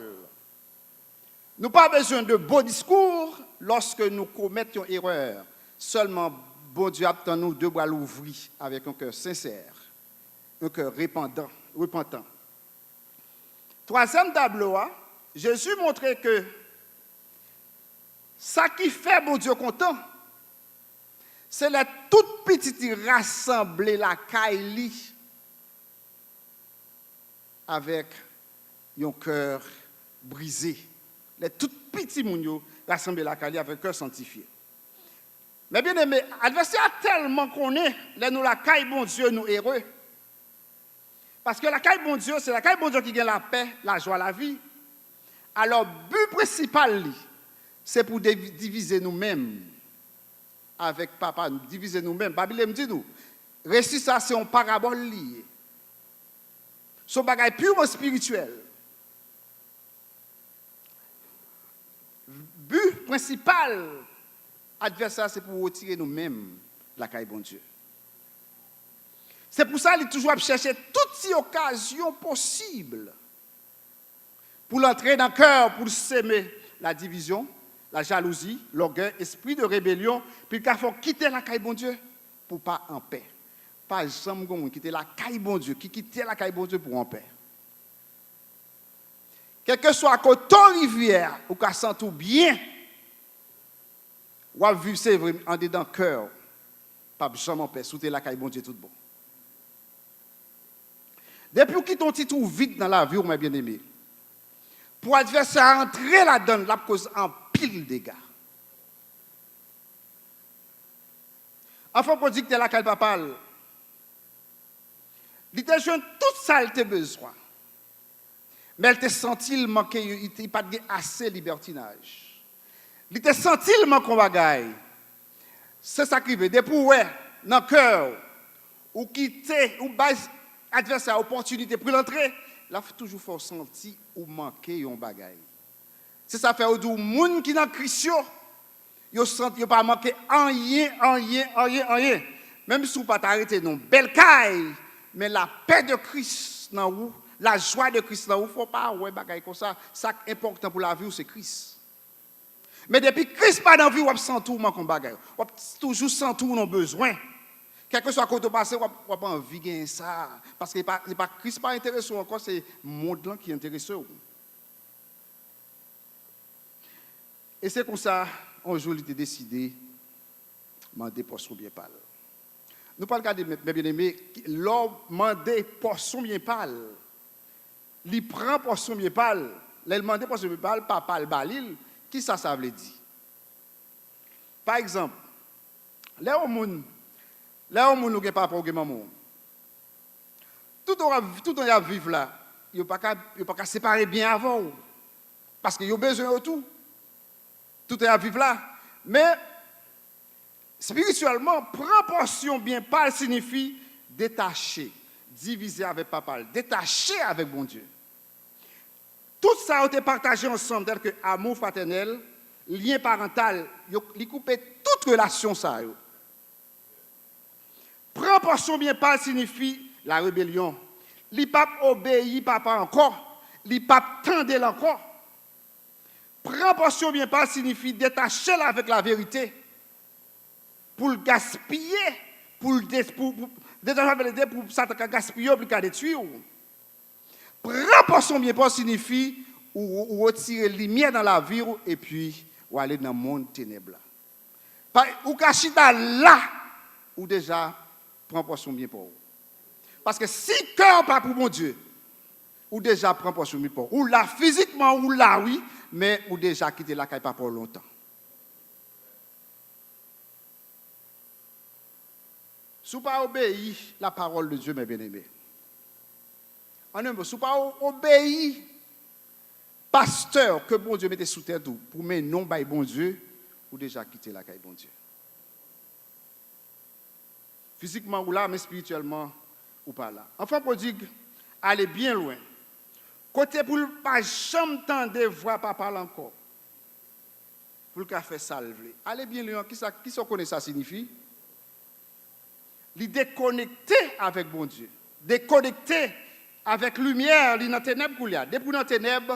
Nou pa bezwen de bo diskou lòske nou komèt yon erè. Sèlman, Bondye ap tann nou de bra louvri avèk yon kè sensè, yon kè repandan, repantan. Twazyèm tablo a, Jezi montre ke sa ki fè Bondye kontan, se lè tout pitit li rasanble lakay li avèk yon kè brize. Lè tout pitit moun yo rasanble lakay li avèk kè sanktifye. Men byeneme, advèsè a tèlman konnen lè nou lakay Bondye, nou ere. Paske lakay Bondye, se lakay Bondye ki gen lapè, lajwa, lavi. Alò, bi prensipal li, se pou devi- divize nou menm avèk Papa nou, divize nou menm. Bib la di nou, resi sa se yon parabòl li ye. Se yon bagay piman espirityèl. Bi prensipal Advèsè a se pou retire nou menm lakay Bondye. Se pou sa li toujou ap chèche tout ti okazyon posib pou l antre nan kè w, pou l seme ladivizyon, lajalouzi, lògèy, espri de rebelyon, pou l ka fè w kite lakay Bondye pou w pa anpè. Pa janm gen moun kite lakay Bondye, ki kite lakay Bondye pou w anpè. Kèlkeswa kote w rive a, ou ka santi w byen, w ap viv, se vre, andedan kè w p ap janm anpè si w te lakay Bondye tout bon. Depi w kite yon ti twou vid nan lavi w, mè byeneme, pou advèsè a antre ladan l, l ap koz anpil dega. Anfan pwodig te lakay papa l. Li te jwenn tout sa l te bezwen. Men l te santi l manke, li te, li pa t gen ase libètinaj. Li te santi l manke yon bagay. Se sa k rive. Depi w wè nan kè w, ou kite, ou bay advèsè a opòtinite pou l antre, l ap toujou fè w santi ou manke yon bagay. Se sa fè yo di w, moun ki nan Kris yo, yo santi yo pa manke anyen, anyen, anyen, anyen. Menm si w pa ta rete nan yon bèl kay, men lapè de Kris nan ou, lajwa de Kris nan ou, fò w pa wè bagay konsa. Sa k enpòtan pou lavi w, se Kris. Men depi Kris pa nan vi w, w ap santi w manke yon bagay. W ap toujou santi w nan bezwen. Kèlkeswa kote w pase, w ap, w ap anvi genyen sa. Paske li pa, li pa, Kris pa enterese w ankò, se mond lan ki enterese w. E se konsa, yon jou, li te deside mande pòsyon byen pa l. Nou pral gade, mè, mè byeneme, lè w mande pòsyon byen pa l, li pran pòsyon byen pa l. Lè l mande pòsyon byen pa l, papa l ba li l, kisa sa vle di? Pa egzanp, lè yon moun, lè yon moun ou gen papa, ou gen manman w, toutan w ap, toutan y ap viv la, yo pa ka, yo pa ka separe byen avè w. Paske yo bezwen yo tou. Toutan y ap viv la. Men, espirityèlman, pran pòsyon byen pa l siyifi detache, divize avèk papa l, detache avèk Bondye. Tout sa yo te pataje ansanm, tèlke amou fratènèl, lyen parantal, yo, li koupe tout relasyon sa yo. Pran pòsyon byen pa l siyifi larebelyon. Li p ap obeyi papa ankò. Li p ap tande l ankò. Pran pòsyon byen pa l siyifi detache l avèk laverite. Pou l gaspiye, pou l des-, pou, pou, detache avèk lide pou Satan ka gaspiye w, pou l ka detwi w. Pran pòsyon byen pa w siyifi ou, ou retire limyè nan lavi w epi ou ale nan mond tenèb la. Pa, ou ka chita la, ou deja pran pòsyon byen pa w. Paske si kè w pa pou Bondye, ou deja pran pòsyon byen pa w. Ou la fizikman, ou la wi, men ou deja kite lakay papa w lontan. Si w pa obeyi la parole de Dieu, mes bien-aimés, an en mo, si w pa o-, obeyi pastè ke Bondye mete sou tèt ou pou mennen w bay Bondye, ou deja kite lakay Bondye. Fizikman, ou la, men espirityèlman, ou pa la. Anfan pwodig ale byen lwen, kote pou l pa janm tande vwa papa l ankò, pou l ka fè sa l vle. Ale byen lwen, kisa, kisa w konnen sa siyifi? Li dekonekte avèk Bondye, dekonekte avèk limyè, li nan tenèb koulye a. Depi w nan tenèb,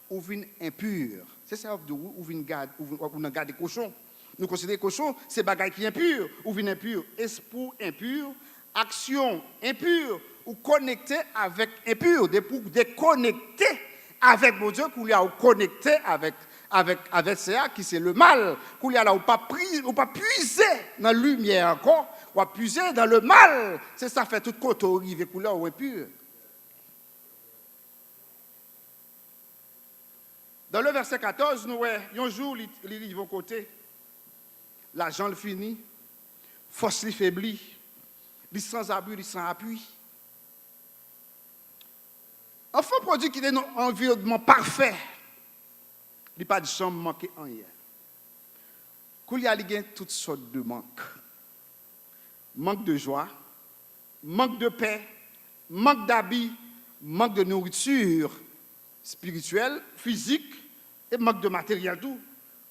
ou vin enpi. Se sa y ap di w, ou vin gad, ou vin, ou nan gade kochon. Nou konsidere kochon, se bagay ki enpi, ou vin enpi. Espri w enpi, aksyon enpi, ou konekte avèk enpi. Depi w dekonekte avèk Bondye, koulye a ou konekte avèk, avèk, avèk sa ki se lemal. Koulye a la, ou pa pri-, ou pa pwize nan limyè ankò, w ap pwize nan lemal. Se sa fè tout kote w rive, koulye a ou enpi. Dans le verset katòz, nou wè, yon jou, li, li rive yon kote, lajan l fini, fòs li febli, li sanzabri, li san apui. Anfan pwodig ki te nan yon anviwònman pafè, li pa t janm manke anyen. Koulye a, li gen tout sòt de mank. Mank de jwa, mank de pè, mank dabi, mank de nouriti espirityèl, fizik, e mank de materyèl tou.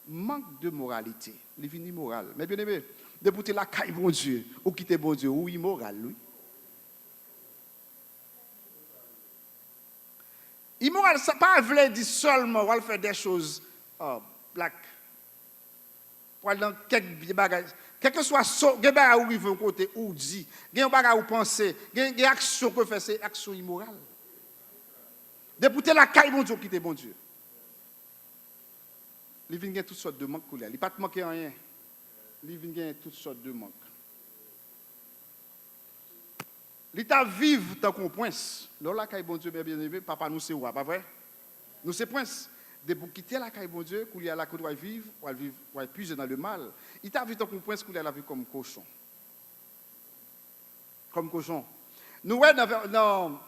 Mank de moralite. Li vin imoral. Men byeneme, depi w te lakay Bondye, ou kite Bondye, ou imoral, wi. Imoral, sa pa vle di sèlman w al fè de choz, uh, like, w al nan kèk vye bagay. Kèlkeswa so, gen bagay ou rive yon kote, ou di, gen yon bagay ou panse, gen, gen aksyon ke w fè, se aksyon imoral. Depi w te lakay Bondye, ou kite Bondye. Li vin gen tout sòt de mank koulye a. Li pa t manke anyen. Li vin gen tout sòt de mank. Li t ap viv tankou yon prens. Lè w lakay Bondye, men byeneme, papa nou se wa, pa vre? Nou se prens. Depi w kite lakay Bondye, koulye a la kote w al viv, w al viv, w al puiser dans le mal. Li t ap viv tankou yon prens, koulye a l ap viv kòm kochon. Kòm kochon. Nou wè nan, nan,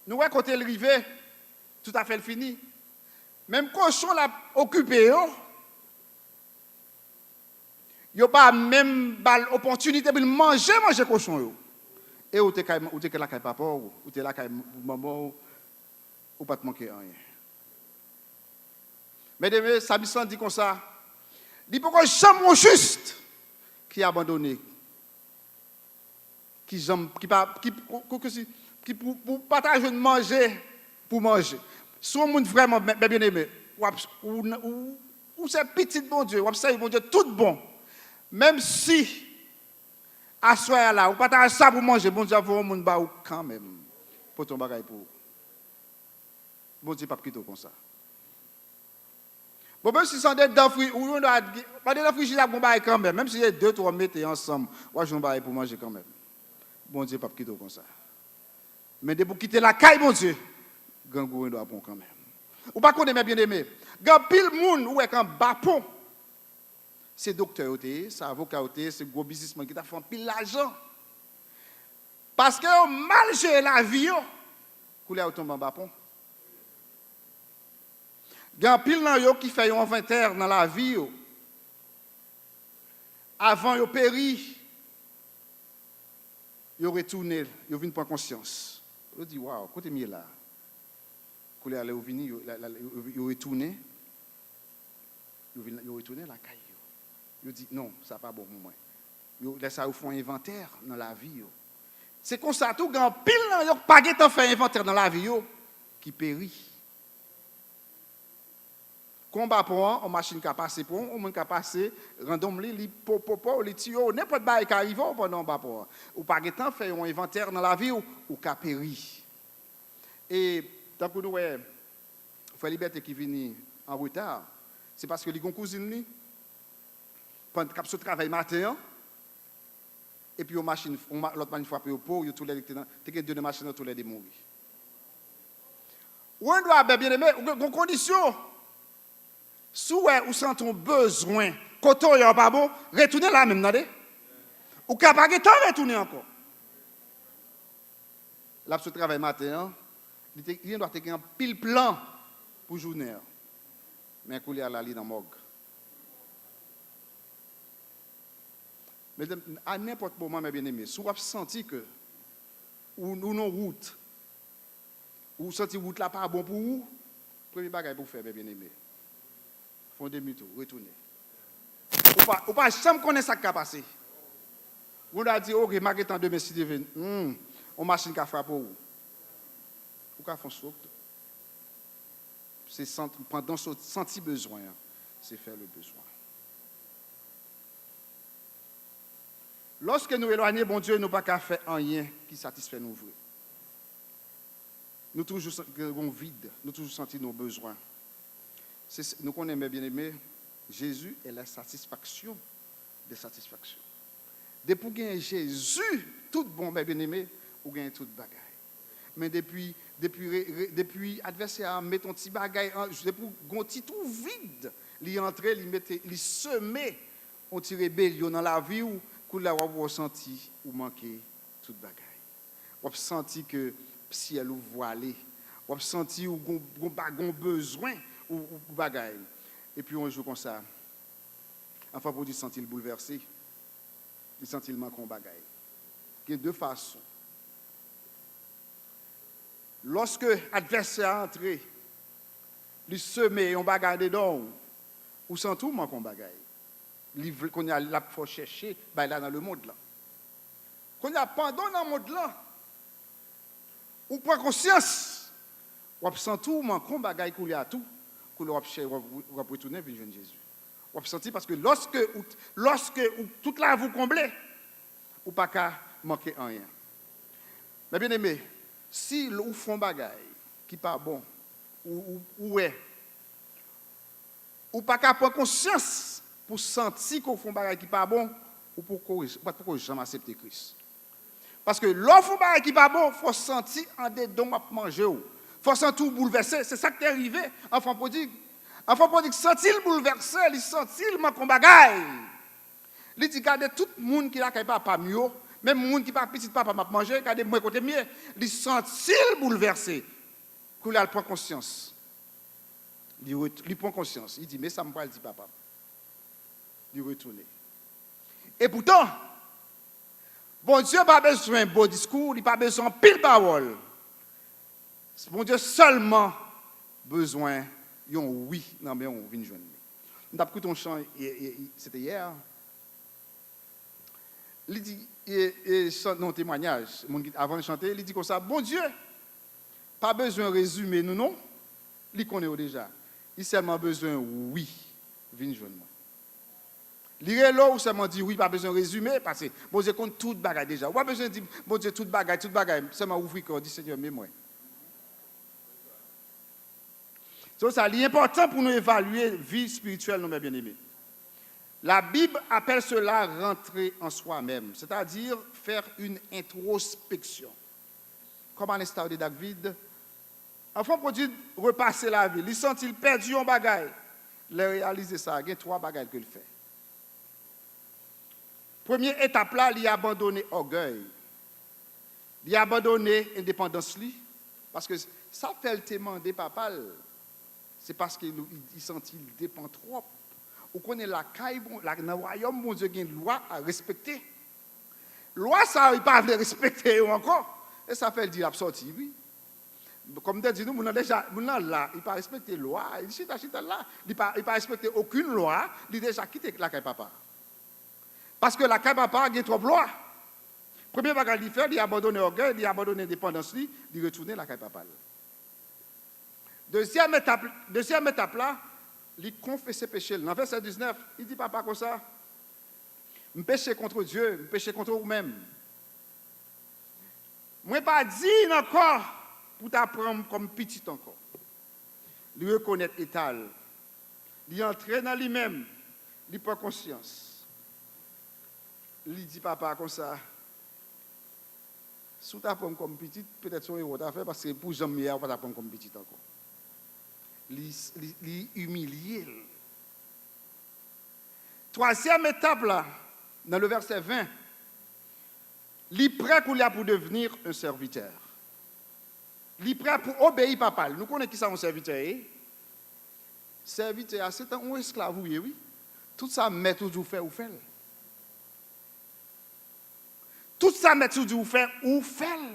nou wè kote l rive, tout afè l fini. Menm kochon l ap okipe yo, yo pa menm ba l opòtinite pou l manje, manje kochon yo. E ou te kay, ou te lakay papa w, ou te lakay manman w, ou pa t manke anyen. Byeneme, Samisan di konsa, li poko janm yon jis ki abandone, ki janm, ki pa, ki, ki, ki, ki pou, pou pa ta jwenn manje, pou manje. Si yon moun vrèman, men, men byeneme, w ap, ou, ou, ou se pitit Bondye, w ap sèvi Bondye tout bon. Menm si aswè a la, ou pa ta sa pou manje, Bondye ap voye yon moun ba ou kanmenm. Pote yon bagay pou ou. Bondye p ap kite w konsa. Bon, menm si se andedan fri, ou yon dwa, andedan frijidè ap gon bagay kanmenm. Menm si se de, twa mete ansanm, w ap jwenn yon bagay pou manje kanmenm. Bondye p ap kite w konsa. Men depi w kite lakay Bondye, grangou yon dwa pran w kanmenm. Ou pa konnen, men byeneme, gen anpil moun ou wè k anba pon. Se doktè yo te ye, se avoka yo te ye, se gwo biznismann ki t ap fè anpil lajan. Paske yo mal jere lavi yo, koulye a yo tonbe anba pon. Gen anpil nan yo ki fè yon envantè nan lavi yo. Avan yo peri, yo retounen, yo vin pran konsyans. Yo di, "Waw, kote m ye la a?" Koulye a, lè yo vini, yo, la, la, yo, yo retounen. Yo vin, yo retounen lakay yo. Yo di, "Non, sa pa bon pou mwen." Yo, lè sa, yo fè yon envantè nan lavi yo. Se konsa tou, gen anpil nan yo k pa gentan fè envantè nan lavi yo, ki peri. Kon anba pon an, yon machin ka pase pon, yon moun ka pase, randomly, li po, po, po, li tiye w, nenpòt bagay ka rive w pandan w anba pon an. Ou pa gentan fè yon envantè nan lavi w, ou ka peri. E tankou nou wè, frè Libète ki vini an reta, se paske li gon kouzin li, pandan k ap sot travay maten an, epi yon machin, yon ma-, lòt machin frape yo, po, yo toulède te nan, te gen de nan machin nan, toulède mouri. Ou gen dwa, byeneme, ou gen, gon kondisyon. Si w wè ou santi yon bezwen, kote w ye a pa bon, retounen la menm, tande. Ou ka pa gentan retounen ankò. L ap sot travay maten an, li te, li gendwa te gen anpil plan pou jounen an. Men koulye a la, li nan mòg. Medam, a nenpòt moman, men byeneme, si w ap santi ke ou, ou nan wout, ou santi wout la pa bon pou ou, premye bagay pou w fè, men byeneme, fè yon demi tou, retounen. Ou pa, ou pa janm konnen sa k ka pase. Ou ta di, "Oke, m a gentan demen, si Dye vle." Hmm, yon machin ka frape w. Ou ka fè yon stwok tou. Se sant-, pandan w santi bezwen an, se fè le bezwen. Lòske nou elwanye Bondye, nou pa ka fè anyen ki satisfè nou vre. Nou toujou san-, gen yon vid, nou toujou santi nou bezwen. Se, se, nou konnen, men byeneme, Jezi est la satisfaction des satisfactions. Depi w gen Jezi, tout bon, men byeneme, ou gen tout bagay. Men depi, depi, re-, re-, depi advèsè a met yon ti bagay, an, depi w gen yon ti twou vid, li antre, li mete, li seme yon ti rebelyon nan lavi w, koulye a w ap wè w santi ou manke tout bagay. W ap santi ke syèl ou vwale. W ap santi ou gon, gon ba-, gon bezwen ou, ou, ou bagay. Epi yon jou konsa, anfan pou di santi l boulvèse, li santi l manke yon bagay. Gen de fason. Lòske advèsè a antre, li seme yon bagay andedan w, Ou santi w manke yon bagay. Li vle, kounye a, l ap fè w chèche bagay la nan lemonn lan. Kounye a, pandan w nan mond lan, ou pran konsyans, w ap santi w manke yon bagay kounye a tou, kounye a w ap chè-, w ap, w ap retounen vin jwenn Jezi. W ap santi, paske lòske ou, lòske ou, tout lavi w konble, ou pa ka manke anyen. Men byeneme, si l-, ou fè yon bagay ki pa bon, ou, ou, ou wè, ou pa ka pran konsyans pou santi ke w fè yon bagay ki pa bon, ou poko, ou pa t poko janm aksepte Kris. Paske lè w fè yon bagay ki pa bon, fò w santi andedan w ap manje w. Fò w santi w boulvèse. Se sa k te rive anfan pwodig. Anfan pwodig santi l boulvèse, li santi l manke yon bagay. Li di, "Gade tout moun ki lakay papa m yo, menm moun ki pa pitit papa m ap manje, gade mwen kote m ye." Li santi l boulvèse. Kounye a, l pran konsyans. Li ret-, li pran konsyans. Li di, "Men sa m pral di papa m." Li retounen. Epoutan, Bondye pa bezwen bon diskou, li pa bezwen anpil pawòl. Bondye sèlman bezwen yon wi nan men w vin jwenn li. M t ap koute yon chan, yè, yè, se te yè. Li di, e, e, chan-, nan yon temwayaj, moun ki, avan l chante, li di konsa, "Bondye pa bezwen rezime nou non, li konnen yo deja. Li sèlman bezwen wi vin jwenn mwen." Li rele w, ou sèlman di wi, pa bezwen rezime, paske Bondye konn tout bagay deja. Ou pa bezwen di Bondye tout bagay, tout bagay, sèlman ouvri kè w, di, "Senyè, men mwen." Se sa, li enpòtan pou nou evalye vi espirityèl nou, mes bien-aimés. La Bible appelle cela rentrer en soi-même, c'est-à-dire faire une introspection. Comme à l'instar de David, anfan pwodui repase lavi l, li santi l pèdi yon bagay. Lè l reyalize sa, gen twa bagay ke l fè. Premye etap la, li abandone ògèy. Li abandone endepandans li, paske sa fè l te mande papa l, se paske li, li, li santi l depann twòp. Ou konnen lakay Bon-, la, nan wayòm Bondye gen lwa a respekte. Lwa sa yo, li pa vle respekte yo ankò. E sa fè l di l ap sòti, wi. Kòm m te di nou, moun nan deja, moun nan la, li pa respekte lwa, li chita, chita la. Li pa, li pa respekte okenn lwa, li deja kite lakay papa. Paske lakay papa gen twòp lwa. Premye bagay li fè, li abandone ògèy, li abandone endepandans li, li retounen lakay papa l. Dezyèm etap, dezyèm etap la, li konfese peche l. Nan vèsè diznèf, li di papa konsa, "M peche contre Dieu, m peche contre ou menm. Mwen pa diy ankò pou ta pran m kòm pitit ankò." Li rekonèt eta l. Li antre nan li menm. Li pran konsyans. Li di papa konsa, "Si w ta pran m kòm pitit, petèt se yon erè w ta fè, paske pou jan m ye a, ou pa ta pran m kòm pitit ankò." Li, li, li imilye l. Twazyèm etap la, nan le vèsè ven, li prè kounye a pou devni yon sèvitè. Li prè pou obeyi papa l. Nou konnen kisa yon sèvitè ye? Sèvitè a, se tan yon esklav ou ye, wi. Tout sa mèt ou di w fè, ou fè l. Tout sa mèt ou di w fè, ou fè l.